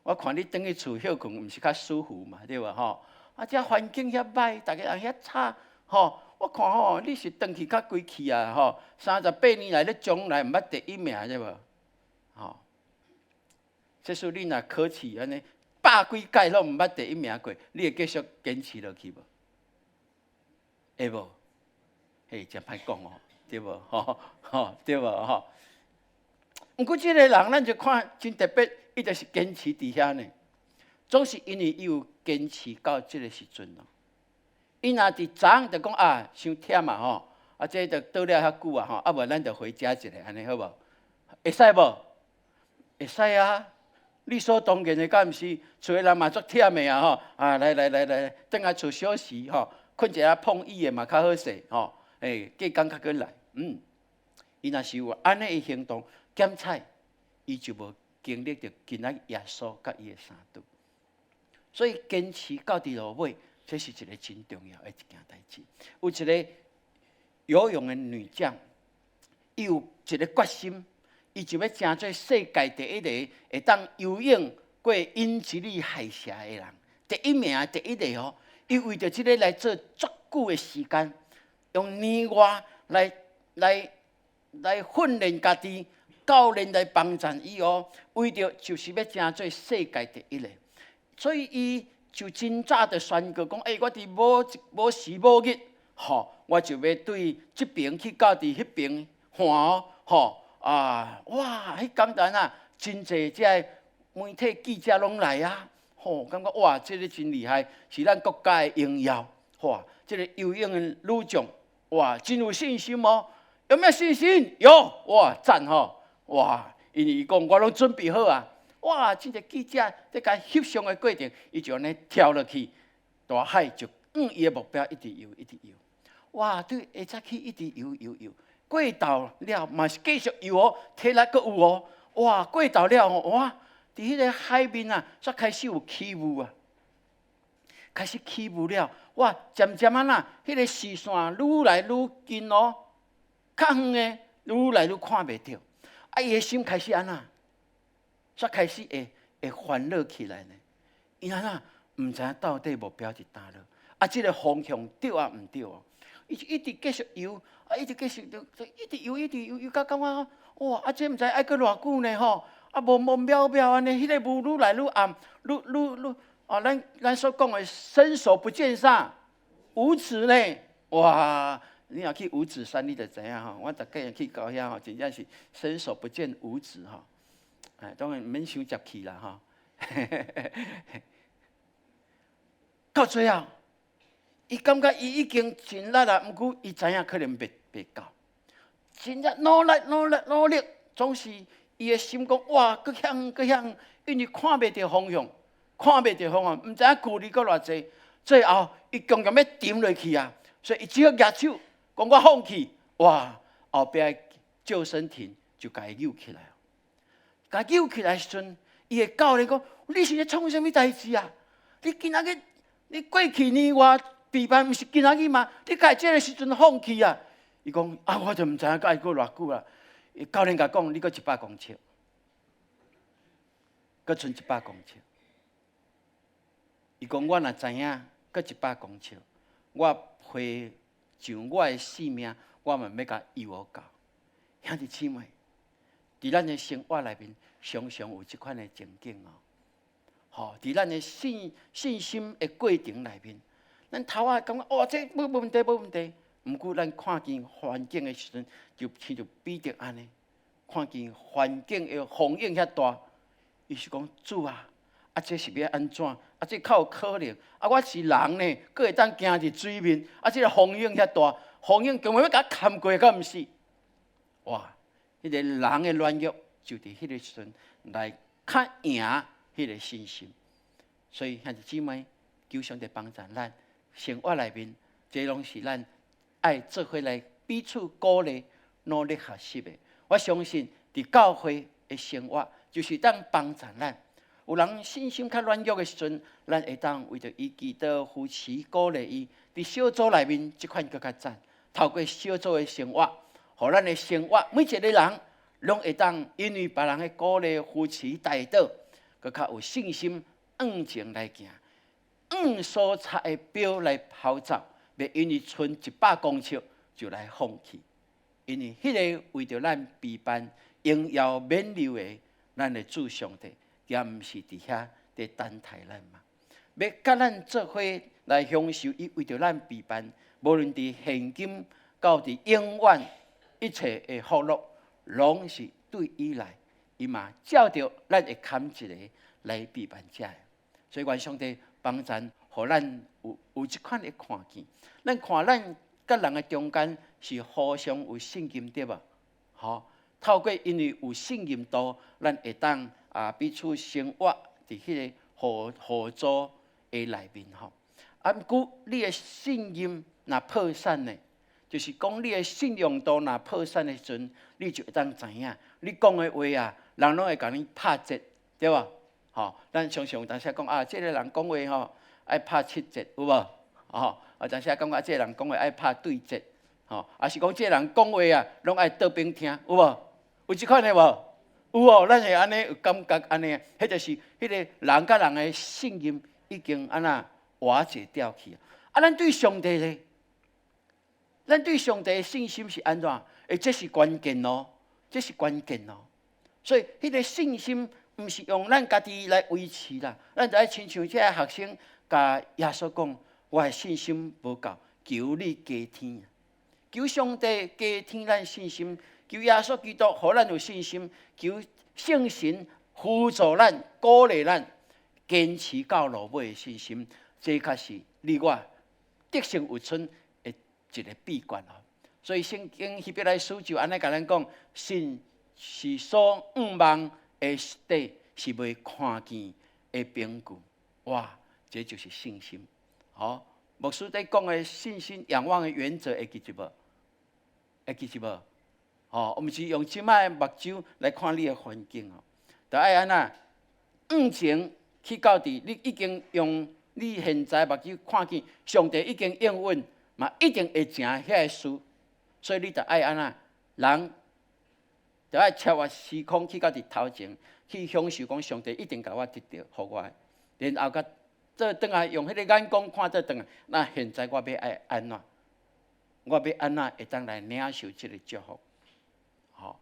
我看你轉去厝歇睏，毋是較舒服嘛，對無吼？啊，這環境遐䆀，逐个人遐吵，吼。我看吼，你是轉去較規氣啊，吼！38年來，你從來毋捌第一名，對無？吼！這使你若考試按呢，百幾屆攏毋捌第一名過，你會繼續堅持落去無？會無？嘿，誠歹講哦，對無？吼吼，對無？吼！毋過這个人，咱就看真特別，伊就是堅持佇遐呢。總是因為伊有堅持到這个時陣咯。伊若佇早就講啊，傷忝啊吼，啊這就倒了遐久啊吼，啊無咱就回家一下，按呢好無？會使無？會使啊！理所當然的，敢毋是？厝的人嘛足忝的啊吼！啊，來來來來，轉來厝小時吼，睏一下碰椅的嘛較好勢吼。欸，過工較閣來，嗯。伊若是有按呢的行動，檢採，伊就無經歷著今仔耶穌佮伊的相拄。所以堅持到佇落尾，這是一个真重要的一件代誌。有一个游泳的女將，伊有一个決心，伊就欲成做世界第一个會當游泳過英吉利海峽的人，第一名，第一个哦。伊為著這个來做足久的時間，用年外來來來訓練家己，教練來幫助伊哦。為著就是欲成做世界第一个，所以伊就真早就宣告講：欸，我佇某某時某日，吼，我就欲對這爿去到佇彼爿岸哦，吼啊，哇！彼工陣啊，真濟這个媒體記者攏來啊，吼，感覺哇，這个真厲害，是咱國家的榮耀，哇！這个游泳的女將，哇，真有信心哦，有沒有信心？有，哇，讚吼，哇！因為伊講我攏準備好啊。哇！真濟記者佇共翕相的過程，伊就按呢跳落去，大海就向伊的目標一直游，一直游。哇！對下早起一直游游游，過晝了嘛是繼續游哦，體力閣有哦。哇！過晝了吼，哇！佇彼个海面啊，煞開始有起霧啊，開始起霧了。哇！漸漸按怎，彼个視線愈來愈近哦，較遠的愈來愈看袂著。啊！伊的心開始按怎？煞開始會會煩惱起來呢？伊按怎毋知影到底目標佇佗落？啊，這个方向對抑毋對哦？伊就一直繼續游，啊，一直繼續就一直游，一直游，游到感覺哇！啊，這毋知愛閣偌久呢吼？啊，無無渺渺按呢，彼个霧愈來愈暗，愈愈愈啊！咱咱所講的伸手不見啥五指呢？哇！你若去五指山，你就知影吼。我逐擺去到遐吼，真正是伸手不見五指吼。哎，當然毋免傷接氣啦吼。到最後，伊感覺伊已經盡力啦，毋過伊知影可能袂袂到。真正努力努力努力，總是伊的心講哇，閣遐遠閣遐遠，因為看袂著方向，看袂著方向，毋知影距離閣偌濟。最後，伊強強欲沉落去啊，所以伊只好舉手講我放棄。哇！後壁救生艇就共伊救起來。共救起來時陣，伊的教練講：你是咧創啥物代誌啊？你今仔日你過去年外比賽毋是今仔日嗎？你敢會這个時陣放棄啊？伊講啊，我就毋知影愛閣偌久啊。教練共講，你閣100公尺，閣賰一百公尺。伊講我若知影閣一百公尺，我會上我的性命，我嘛欲共游予到。兄弟姊妹，佇咱的生活內面，常常有這款的情景哦。吼，佇咱的信信心的過程內面，咱頭仔感覺哦，這無問題，無問題。毋過咱看見環境的時陣，就親像彼得按呢，看見環境的風湧遐大，伊是講主啊，啊這是欲按怎？啊這較有可能？啊我是人呢，閣會當行佇水面，啊這个風湧遐大，風湧強欲共我牽過，敢毋是？哇！彼个人的軟弱，就佇彼个時陣來較贏彼个信心。所以兄弟姊妹，求上帝幫助咱生活內面。這攏是咱愛做伙來彼此鼓勵、努力學習的。我相信，佇教會的生活，就是當幫助咱。有人信心較軟弱的時陣，咱會當為著伊祈禱、扶持、鼓勵伊。佇小組內面，這款閣較讚。透過小組的生活，予咱的生活，每一个人攏會當因為別人的鼓勵、扶持、代禱，閣較有信心向前來行。向所插的標來跑走，袂因為賰100公尺就來放棄。因為彼个為著咱備辦榮耀免留的咱的主上帝，也毋是佇遐佇等待咱嘛。欲佮咱做伙來享受伊為著咱備辦，無論佇現今到佇永遠一切的福樂，攏是對伊來，伊嘛照著咱會堪一个來備辦這个。所以願上帝幫贊，予咱有這款的看見。咱看咱佮人的中間是互相有信任對無？吼，透過因為有信任度，咱會當啊彼此生活佇彼个合作的內面吼。啊，毋過你的信任若破產呢，就是講你的信用度若破產的時陣，你就會當知影，你講的話啊，人攏會共你拍折，對無？吼，咱常常有當時講啊，這个人講話吼愛拍七折，有無？吼，啊，當時講啊，這个人講話愛拍對折，吼，抑是講這个人講話啊，攏愛倒邊聽，有無？有這款的無？有哦，咱會按呢有感覺按呢，彼就是彼个人佮人的信任已經按怎瓦解掉去。啊，咱對上帝咧，咱對上帝的信心是按怎？欸，這是關鍵哦，這是關鍵哦。所以，彼个信心毋是用咱家己來維持啦，咱就愛親像這个學生共耶穌講：我的信心無夠，求你加添。求上帝加添咱信心，求耶穌基督予咱有信心，求聖神輔助咱、鼓勵咱，堅持到落尾的信心，這確是你我得勝有春的一个秘訣哦。所以聖經希伯來書就按呢共咱講：信是所向望的實底，是未看見的憑據。哇，這就是信心。好，牧師佇講的信心仰望的原則會記得無？會記得無？吼，毋是用這擺的目睭來看你的環境哦，著愛按怎向前去到佇你已經用你現在目睭看見上帝已經應允，嘛一定會成遐个事，所以你著愛按怎人，著愛超越時空去到佇頭前，去享受講上帝一定共我得著，予我的，然後閣倒轉來用彼个眼光看倒轉來，那現在我欲愛按怎？我欲按怎會當來領受這个祝福？吼，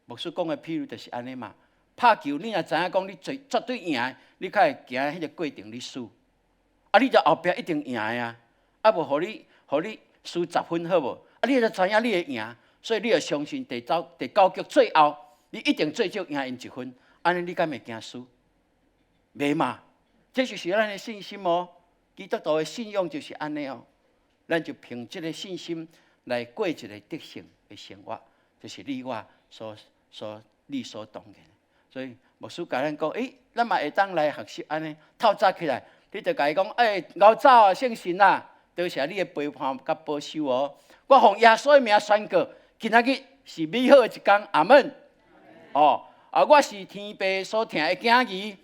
牧師講的譬如就是按呢嘛。拍球你若知影講你絕絕對贏，你較會行彼个過程你輸。啊，你就後壁一定贏的啊！啊，無予你予你輸10分好無？啊，你就知影你會贏，所以你就相信第九局最後，你一定最少贏𪜶一分。按呢，你敢會驚輸？袂嘛？這就是咱的信心哦。基督徒的信仰就是按呢哦。咱就憑這个信心來過一個得勝的生活，這是你我所理所當然。所以牧師共咱講，欸，咱嘛會當來學習按呢。透早起來，你就共伊講，欸，𠢕走啊，聖神啊，多謝你的陪伴佮保守哦。我奉耶穌的名宣告，今仔日是美好的一工，阿門。哦，啊，我是天父所疼的囝兒，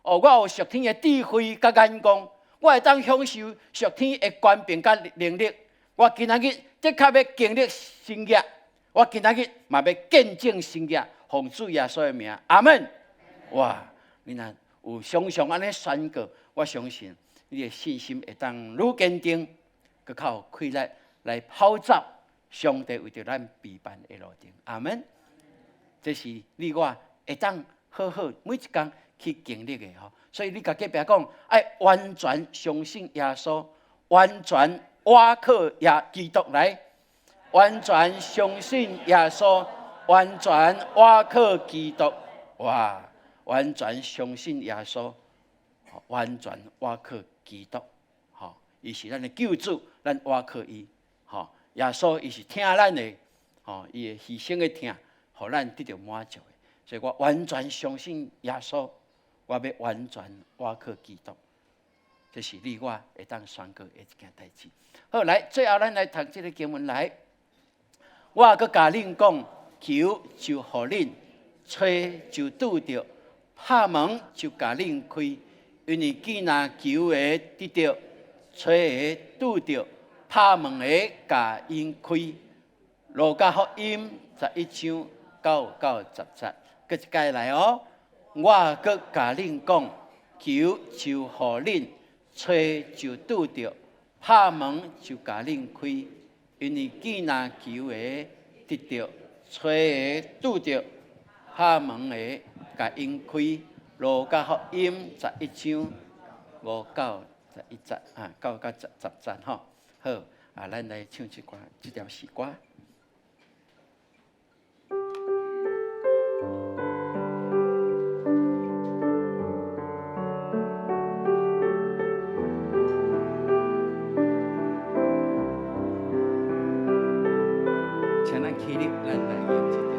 哦，我有屬天的智慧佮眼光，我會當享受屬天的權柄佮能力。我今仔日的確欲經歷神蹟，我今仔日嘛欲見證神蹟，奉主耶穌的名，阿門。哇！你若有常常按呢宣告，我相信你的信心會當愈堅定，閣較有氣力來跑走上帝為著咱備辦的路程。阿門。這是你我會當好好每一工去經歷的吼。所以你共隔壁講，愛完全相信耶穌，完全倚靠耶基督來，完全相信耶穌，完全倚靠基督。哇！完全相信耶穌，完全倚靠基督。吼，伊是咱的救主，咱倚靠伊。吼，耶穌伊是疼咱的，吼，伊的犧牲的疼，予咱得著滿足的。所以我完全相信耶穌，我欲完全倚靠基督。這是你我會當宣告的一件代誌。好，來，最後咱來讀這个經文來。我閣共恁講，求就予恁，揣就拄著，拍門就共恁開。因為既若求的得著，揣的拄著，拍門的共𪜶開。路加福音11章9到10節，閣一擺來哦。我閣共恁講，求就予恁，揣就拄著，拍門就共恁開。因為既若求的得著，揣的拄著，拍門的共𪜶開。路加福音11章5到11節啊，9到10節吼。好，啊，咱來唱這歌，這條詩歌。請咱起立，咱來念這條。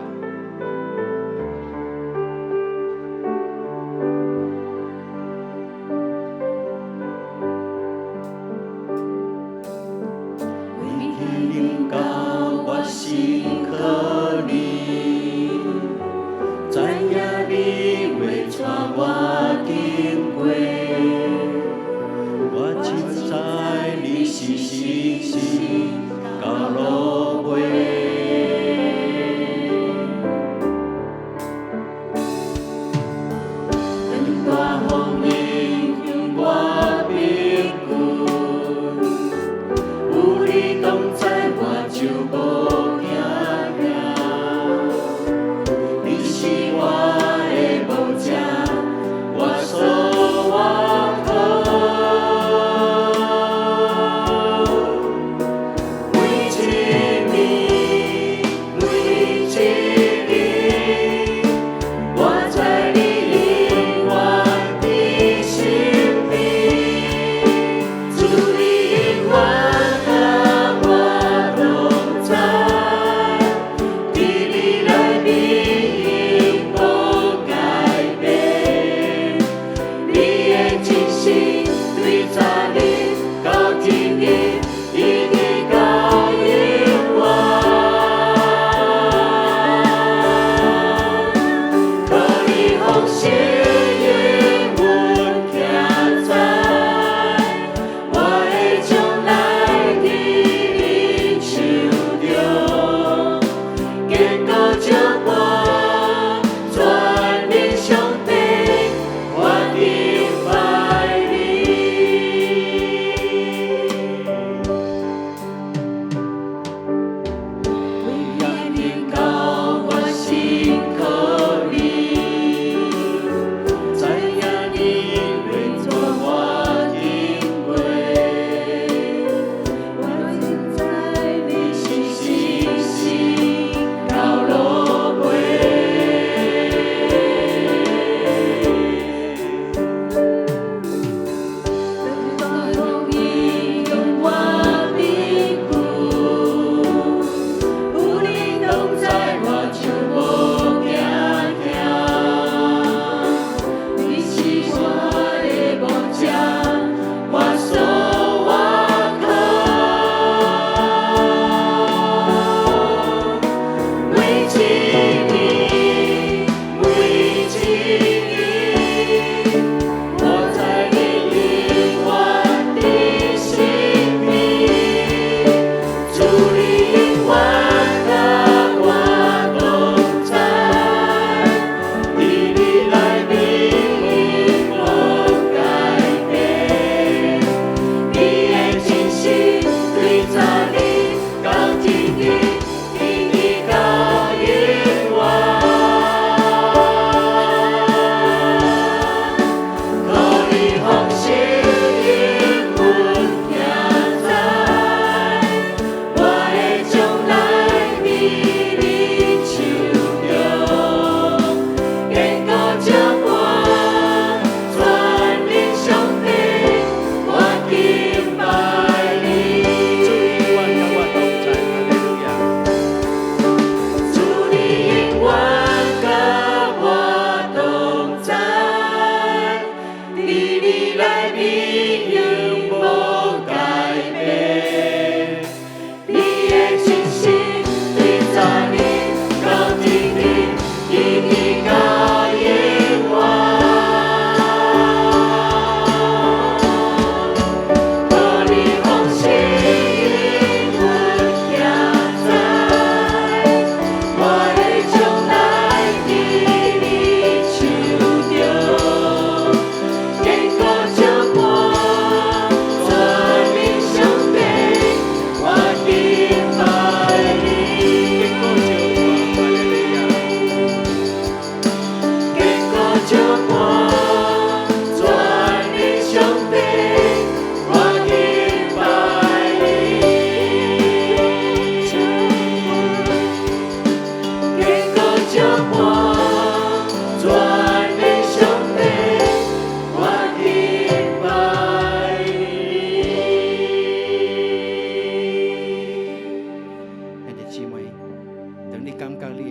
為天靈高。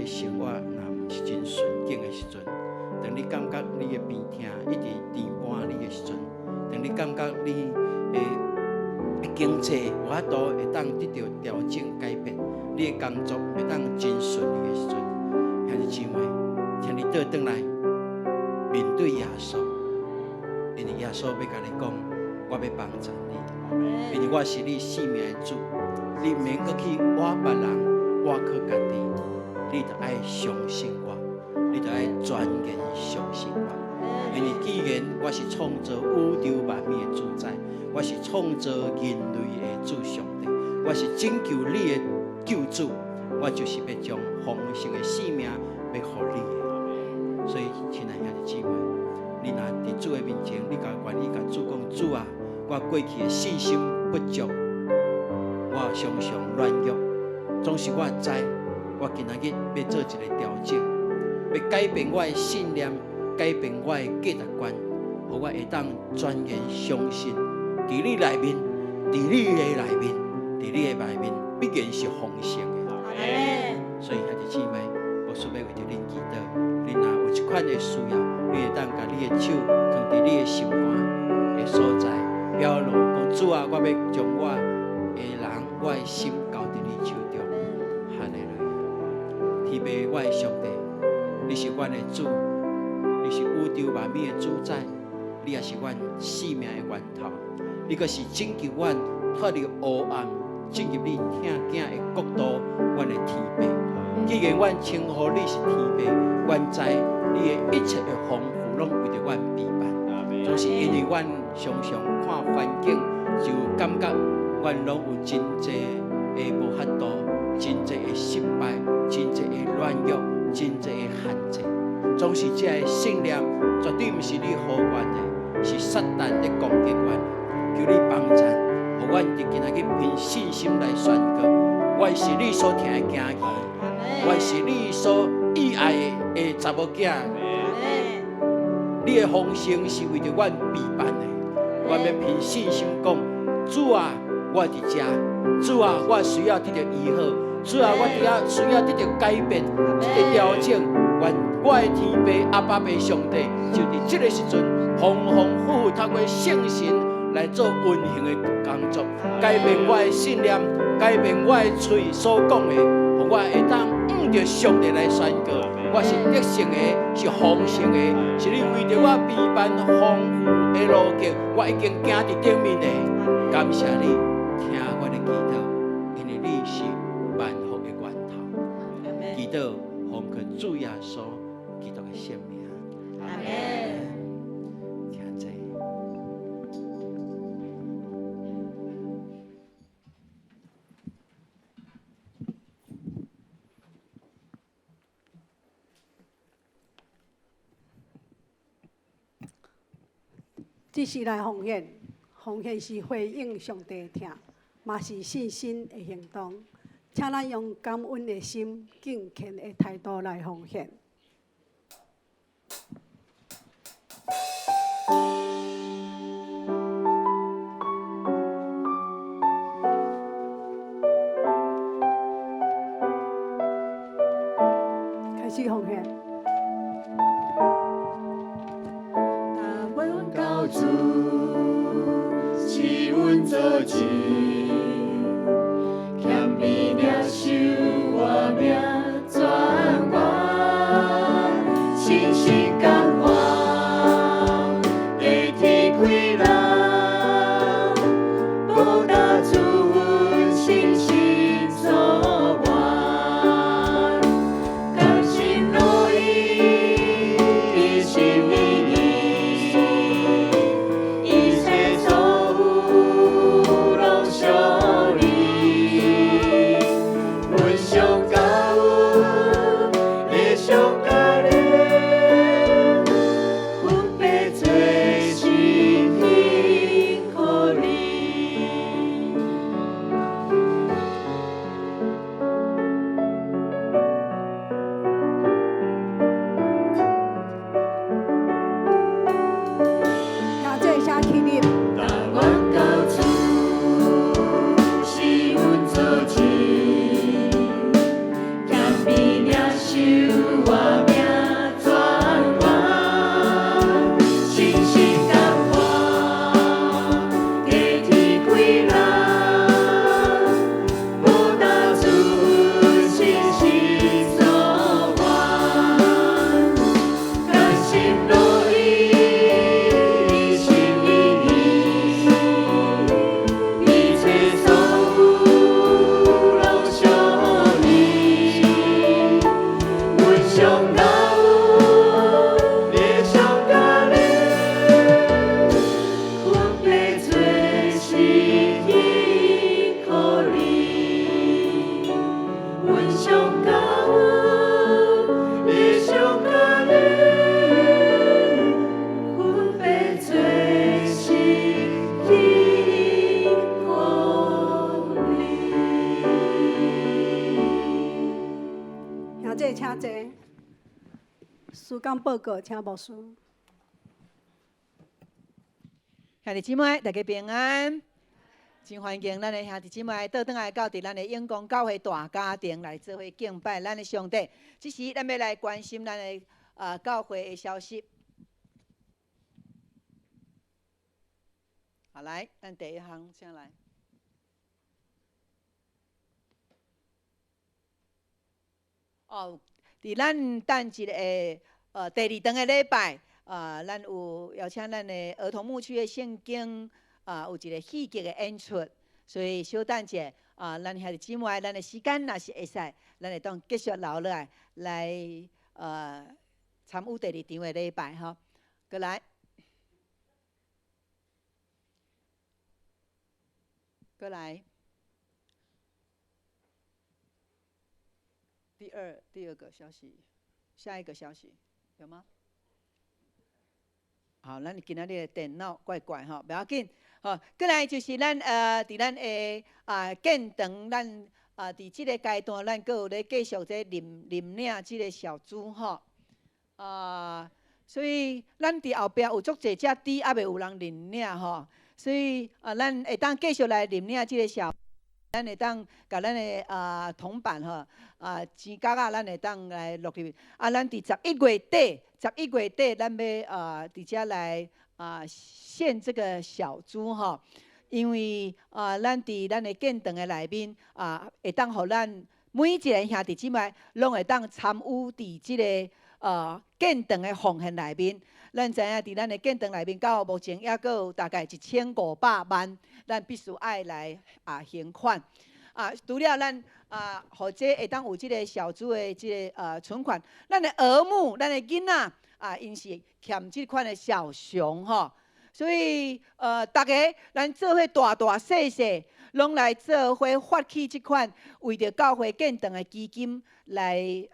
的生活若毋是真順境的時陣，當你感覺你的病痛一直纏絆你的時陣，當你感覺你的經濟無法度會當得著調整改變，你的工作袂當真順利的時陣，兄弟姊妹，請你倒轉來面對耶穌，因為耶穌欲共你講，我欲幫助你，因為我是你性命的主，你毋免閣去倚別人，倚靠家己，你著愛相信我，你著愛全然相信我，因為既然我是創造宇宙萬物的主宰，我是創造人類的主上帝，我是拯救你的救主，我就是欲將豐盛的生命欲予你的。所以，親愛兄弟姊妹，你若佇主的面前，你共願意共主講，主啊，我過去的信心不足，我常常軟弱，總是我知，我今仔日欲做一个調整，欲改變我的信念，改變我的價值觀，予我會當全然相信，佇你內面，佇你的內面，佇你的內面，必然是豐盛的。所以兄弟姊妹，我需欲為著恁祈禱，恁若有這款的需要，你會當共你的手囥佇你的心肝的所在，表露講主啊，我欲將我的人，我的心交佇你手中。哈利路亞！天父，我的上帝，你是阮的主，你是宇宙萬物的主宰，你也是阮生命的源頭，你閣是拯救阮脫離黑暗，進入你疼囝的國度，阮的天父。既然阮稱呼你是天父，阮知你的一切的豐富攏為著阮備辦。總是因為阮常常看環境，就感覺阮攏有真濟的無法度，真濟的失敗，真濟的軟弱，真濟的限制。總是這个信念，絕對毋是你予阮的，是撒旦佇攻擊阮的。求你幫贊，予阮佇今仔日憑信心來宣告：阮是你所疼的囝兒，阮是你所意愛的查某囝。你的豐盛是為著阮備辦的，阮欲憑信心講：主啊，我佇遮；主啊，我需要得著醫好；主啊，我佇遐需要得著改變，得著調整。願我的天父阿爸父上帝，就佇這个時陣，豐豐富富透過聖神來做運行的工作，改變我的信念，改變我的喙所講的，予我會當向著上帝來宣告。我是得勝的，是豐盛的，是你為著我備辦豐富的路徑，我已經行佇頂面的。感謝你聽我的祈禱，因為你是萬福的源頭。祈禱奉靠主耶穌基督的聖名。阿門。請坐。這是來奉獻，奉獻是回應上帝的疼，嘛是信心的行動。請咱用感恩的心、敬虔的態度來奉獻。開始奉獻。大阮救主賜阮做主，謙卑領受我命轉彎，信心感化，地天開人，報答主阮信心所願，甘心樂意，一心一意，一切所有攏屬謝。事工報告，請牧師。兄弟姊妹，大家平安。真歡迎咱的兄弟姊妹倒轉來到佇咱的永光教會大家庭來做伙敬拜咱的上帝。這時，咱欲來關心咱的教會的消息。好，來，咱第一項，請來。哦，佇咱等一个第二頓的禮拜，咱有邀請咱的兒童牧區的聖經有一个戲劇的演出，所以小等者咱兄弟姊妹，咱的時間若是會使，咱會當繼續留落來來參與第二場的禮拜吼。閣來，閣來。第二個消息，下一個消息有嗎？好，咱今仔日的電腦怪怪吼，袂要緊。吼，閣來就是咱佇咱的建堂，咱佇這個階段，咱閣有咧繼續這認領這個小豬吼。所以咱佇後壁有足濟隻豬，猶未有人認領吼。所以咱會當繼續來認領這個小。咱會當共咱的銅板吼錢角仔，咱會當來落入去。咱佇11月底，11月底，咱欲佇遮來獻這個小豬吼，因為咱佇咱的建堂的內面會當予咱每一个兄弟姊妹攏會當參與佇這个建堂的奉獻內面。咱知影佇咱的建堂內面，到目前猶閣有大概1500萬，咱必須愛來還款。除了咱予這會當有這个小豬的這个存款，咱的兒牧，咱的囡仔𪜶是欠這款的小熊吼，所以逐家咱做伙大大細細，攏來做伙發起這款為著教會建堂的基金來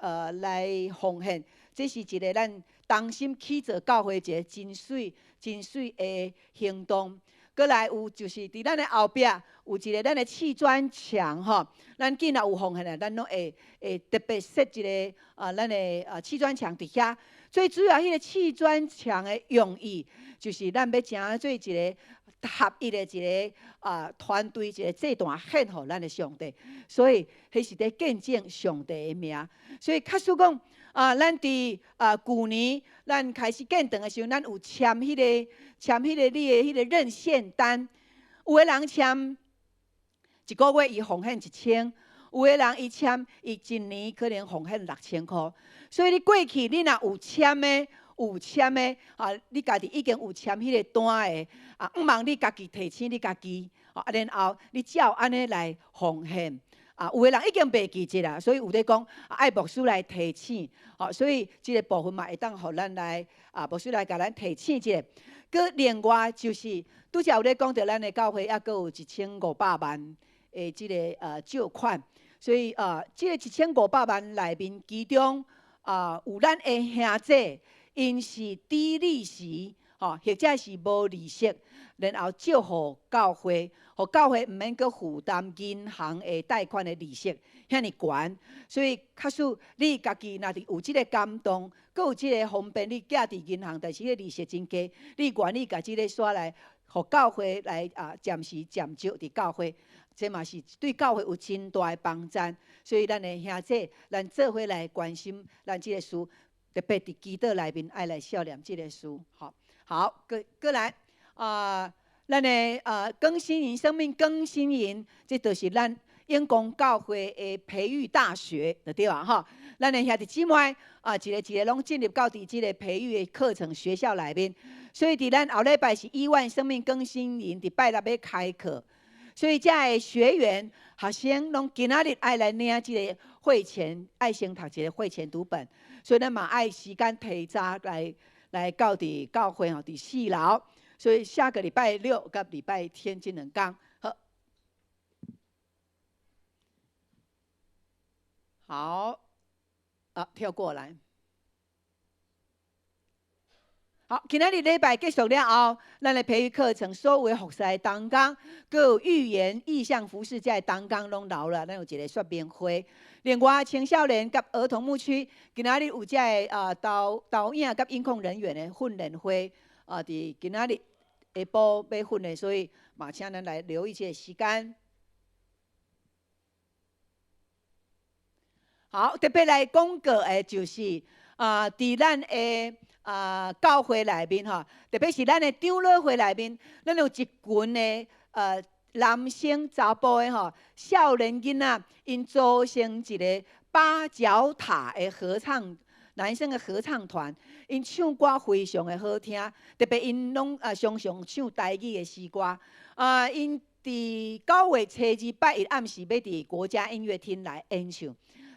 奉獻，這是一个咱同心起造教會一个真媠、真媠的行動。閣來有就是佇咱的後壁有一个咱的砌磚牆吼，咱囝若有奉獻的，咱攏會特別設一个咱的砌磚牆佇遐。最主要，彼个砌磚牆的用意，就是咱欲成做一个合一的一个團隊，一個祭壇獻予咱的上帝。所以，彼是佇見證上帝的名。所以，假使講咱佇舊年咱開始建堂的時陣，咱有簽彼個你的彼個認獻單。有的人簽一個月伊奉獻1000，有的人伊簽伊一年可能奉獻6000箍。所以你過去你若有簽的，有簽的你家己已經有簽彼个單的毋茫你家己提醒你家己，然後你照按呢來奉獻。有的人已經袂記得啦，所以有咧講愛牧師來提醒，所以這个部分嘛會當予咱來牧師來共咱提醒一下。閣另外就是拄才有咧講著咱的教會猶閣有1500萬的這个借款，所以這个1500萬內面，其中有咱的兄弟，𪜶是低利息，吼，或者是無利息，然後借予教會，予教會毋免閣負擔銀行的貸款的利息，遐爾懸。所以，假使你家己若是有這个感動，閣有這个方便，你寄佇銀行，但是彼个利息真低，你願意共這个刷來，予教會來暫時暫借佇教會，這嘛是對教會有真大的幫助。所以，咱的兄弟，咱做伙來關心咱這个事，特別佇祈禱內面愛來數念這个事。吼，好，閣閣來咱的更新營，生命更新營，這就是咱永光教會的培育大學，就對啊吼。咱的兄弟姊妹一个一个攏進入到佇這个培育的課程學校內面。所以佇咱後禮拜是億萬生命更新營，佇拜六欲開課，所以遮的學員學生攏今仔日愛來領這个會前，愛先讀一个會前讀本，所以咱嘛愛時間提早來到佇教會吼，佇四樓。所以下個禮拜六佮禮拜天這兩工，好，好，跳過來。好，今仔日禮拜結束了後，咱的培育課程所有的服侍同工，閣有預言、異象、服侍這的同工攏留了，咱有一个說明會。另外，青少年佮兒童牧區今仔日有這个導演佮音控人員的訓練會啊，佇今仔日下晡欲訓練，所以嘛請咱來留意這个時間。好，特別來廣告的就是啊，佇咱的教會內面吼，特別是咱的長老會內面，咱有一群的男生查埔的吼，少年囡仔，𪜶組成一个八角塔的合唱，男生的合唱團，𪜶唱歌非常的好聽，特別𪜶攏常常唱台語的詩歌，啊，𪜶佇9月初2拜一暗時欲佇國家音樂廳來演唱。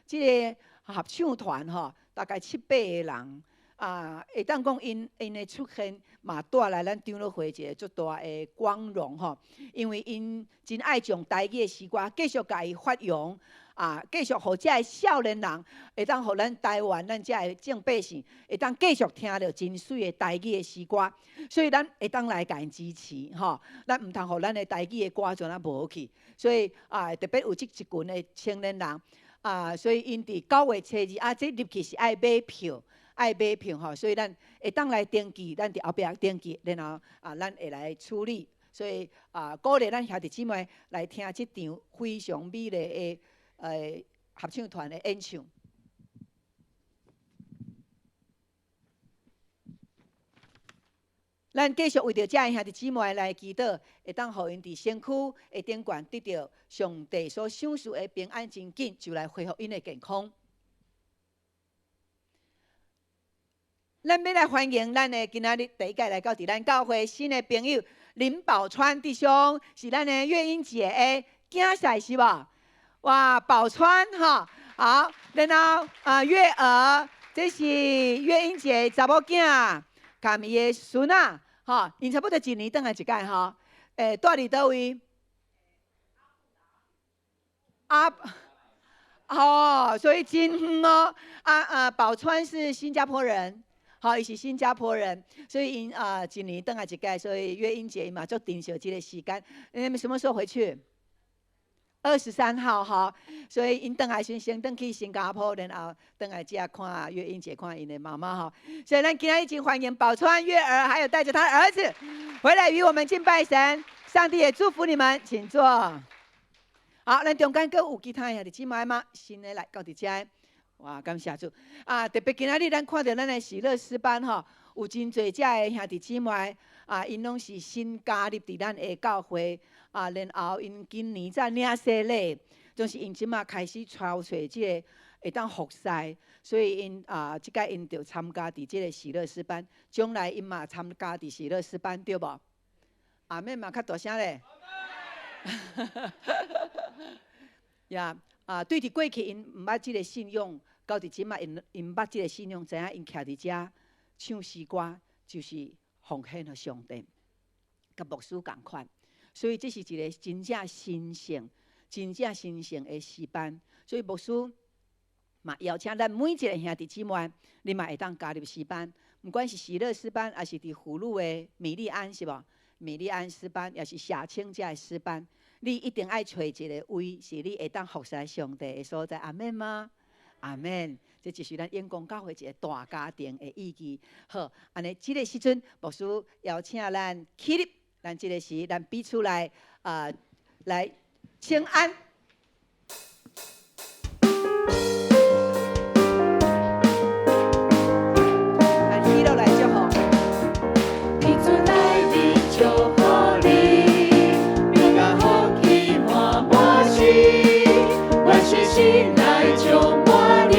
這个合唱團吼，大概七八個人啊，會當講𪜶的出現嘛，帶來咱長老會一个足大的光榮吼。因為𪜶真愛將台語的詩歌繼續共伊發揚啊，繼續予這个少年人會當予咱台灣咱這个眾百姓會當繼續聽著真媠的台語的詩歌，所以咱會當來共𪜶支持吼，咱毋通予咱的台語的歌就按呢無去。所以啊，特別有這一群的青年人。啊，所以𪜶佇9月初2啊，這入去是愛買票，愛買票吼，所以咱會當來登記，咱佇後壁登記，然後啊，咱會來處理。所以啊，鼓勵咱兄弟姊妹來聽這場非常美麗的合唱團的演唱。咱繼續為著這个兄弟姊妹來祈禱，會當予𪜶佇身軀的頂懸得著上帝所賞賜的平安，真緊就來恢復𪜶的健康。咱欲來歡迎咱的今仔日第一屆來到佇咱教會新的朋友林寶川弟兄，是咱的月英姐的囝婿是無？哇，寶川吼，好，然後啊月兒，這是月英姐查某囝，佮伊的孫仔。吼，𪜶差不多一年轉來一擺吼。欸，住佇佗位？啊，哦，所以真遠哦。啊啊，寶川是新加坡人，吼，伊是新加坡人，所以𪜶啊一年轉來一擺，所以月英姐嘛足珍惜這个時間。你們什麼時候回去？23號吼，所以𪜶轉來先先轉去新加坡，然後轉來遮看月英姐，看𪜶的媽媽吼。所以咱今仔日歡迎寶川月兒，還有帶著他兒子回來與我們敬拜神。上帝也祝福你們，請坐。好，咱中間閣有其他兄弟姊妹嗎？新的來到佇遮，哇，感謝主啊！特別今仔日咱看著咱的喜樂詩班吼，有真濟遮的兄弟姊妹啊，𪜶攏是新加入佇咱的教會。啊，然後𪜶今年才領洗禮，就是𪜶這馬開始操揣這个會當服侍，所以𪜶啊，這擺𪜶就參加佇這个喜樂詩班，將來𪜶嘛參加佇喜樂詩班，對無？阿們嘛較大聲咧。呀，啊，對佇過去𪜶毋捌這个信仰，到佇這馬𪜶捌這个信仰，知影𪜶徛佇遮唱詩歌，就是奉獻予上帝，佮牧師仝款。所以這是一个真正神聖、真正神聖的詩班。所以牧師嘛邀請咱每一个兄弟姊妹，你嘛會當加入詩班，毋管是喜樂詩班，抑是佇葫蘆的米利安是無？米利安詩班，抑是霞清遮的詩班，你一定愛揣一个位，是你會當服侍上帝的所在。阿們嗎？阿們。這就是咱永光教會一个大家庭的意義。好，按呢，這个時陣，牧師邀請咱起立。咱這个時，咱彼此來啊，來請安。來，起落來祝福。天主來臨祝福你，平安福氣滿滿心，願信心來充滿你，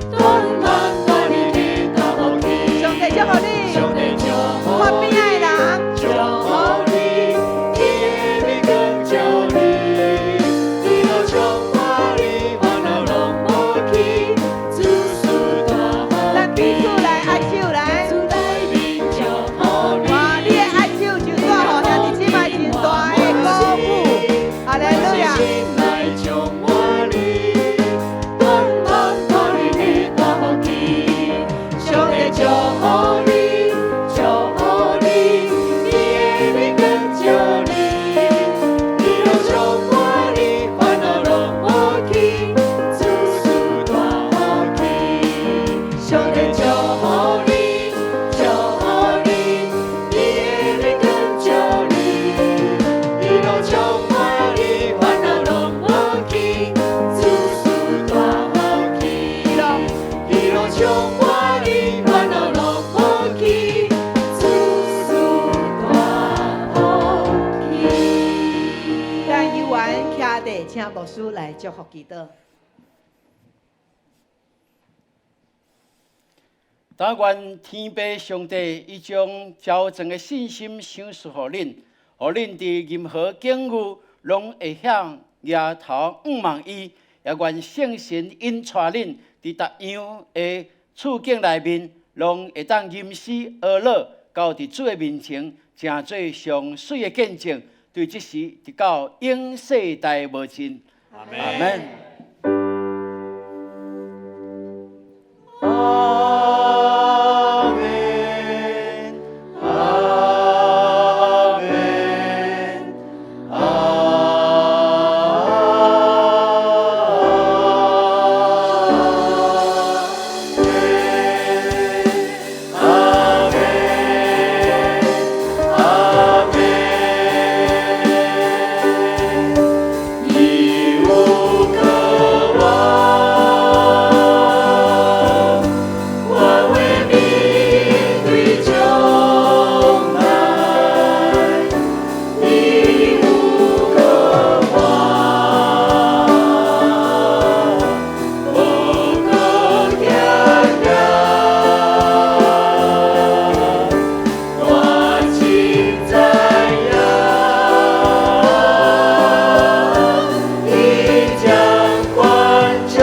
斷難斷你的大福氣。上帝祝福你。上帝祝福看邊仔的人。祝福你，伊的光照你。師來祝福祈禱。但願天父上帝伊將超前的信心賞賜予恁，予恁佇任何境遇攏會曉舉頭仰望伊，也願聖神引帶恁佇逐樣的處境內面，攏會當吟詩呵樂，到佇主的面前，成做上媠的見證，對這時直到永世代無盡。阿門。阿門，阿門，阿門，阿門，阿門。伊有渴望，我會面對將來。伊有渴望，無可驚驚。我真知影，伊掌管將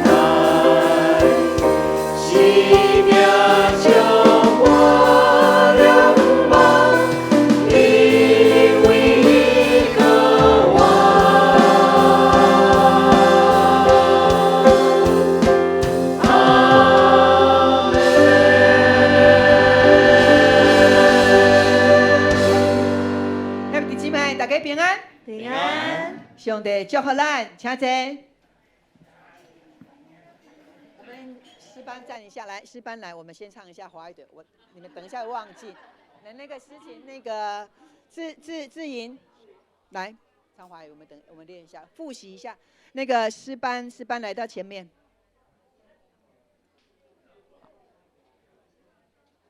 來，生命充滿了望，因為伊渴望。阿門。兄弟姊妹，大家平安。平安。上帝祝福咱，請坐。我們詩班站一下，來，詩班來，我們先唱一下華語的。我你們等一下會忘記。來，那個詩琴，那個志志志穎，來唱華語。我們等，我們練一下，複習一下。那個詩班，詩班來到前面。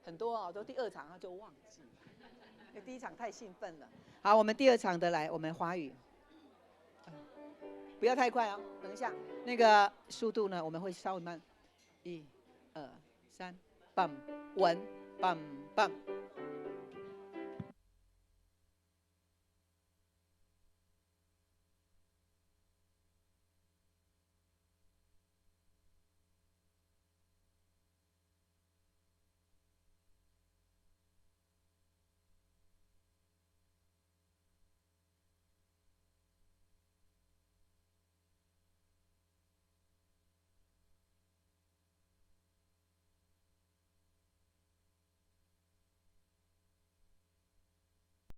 很多哦，都第二場他就忘記，因為第一場太興奮了。好，我們第二場的來，我們華語。不要太快哦，等一下，那個速度呢，我們會稍微慢，一、二、三，梆，穩，梆梆。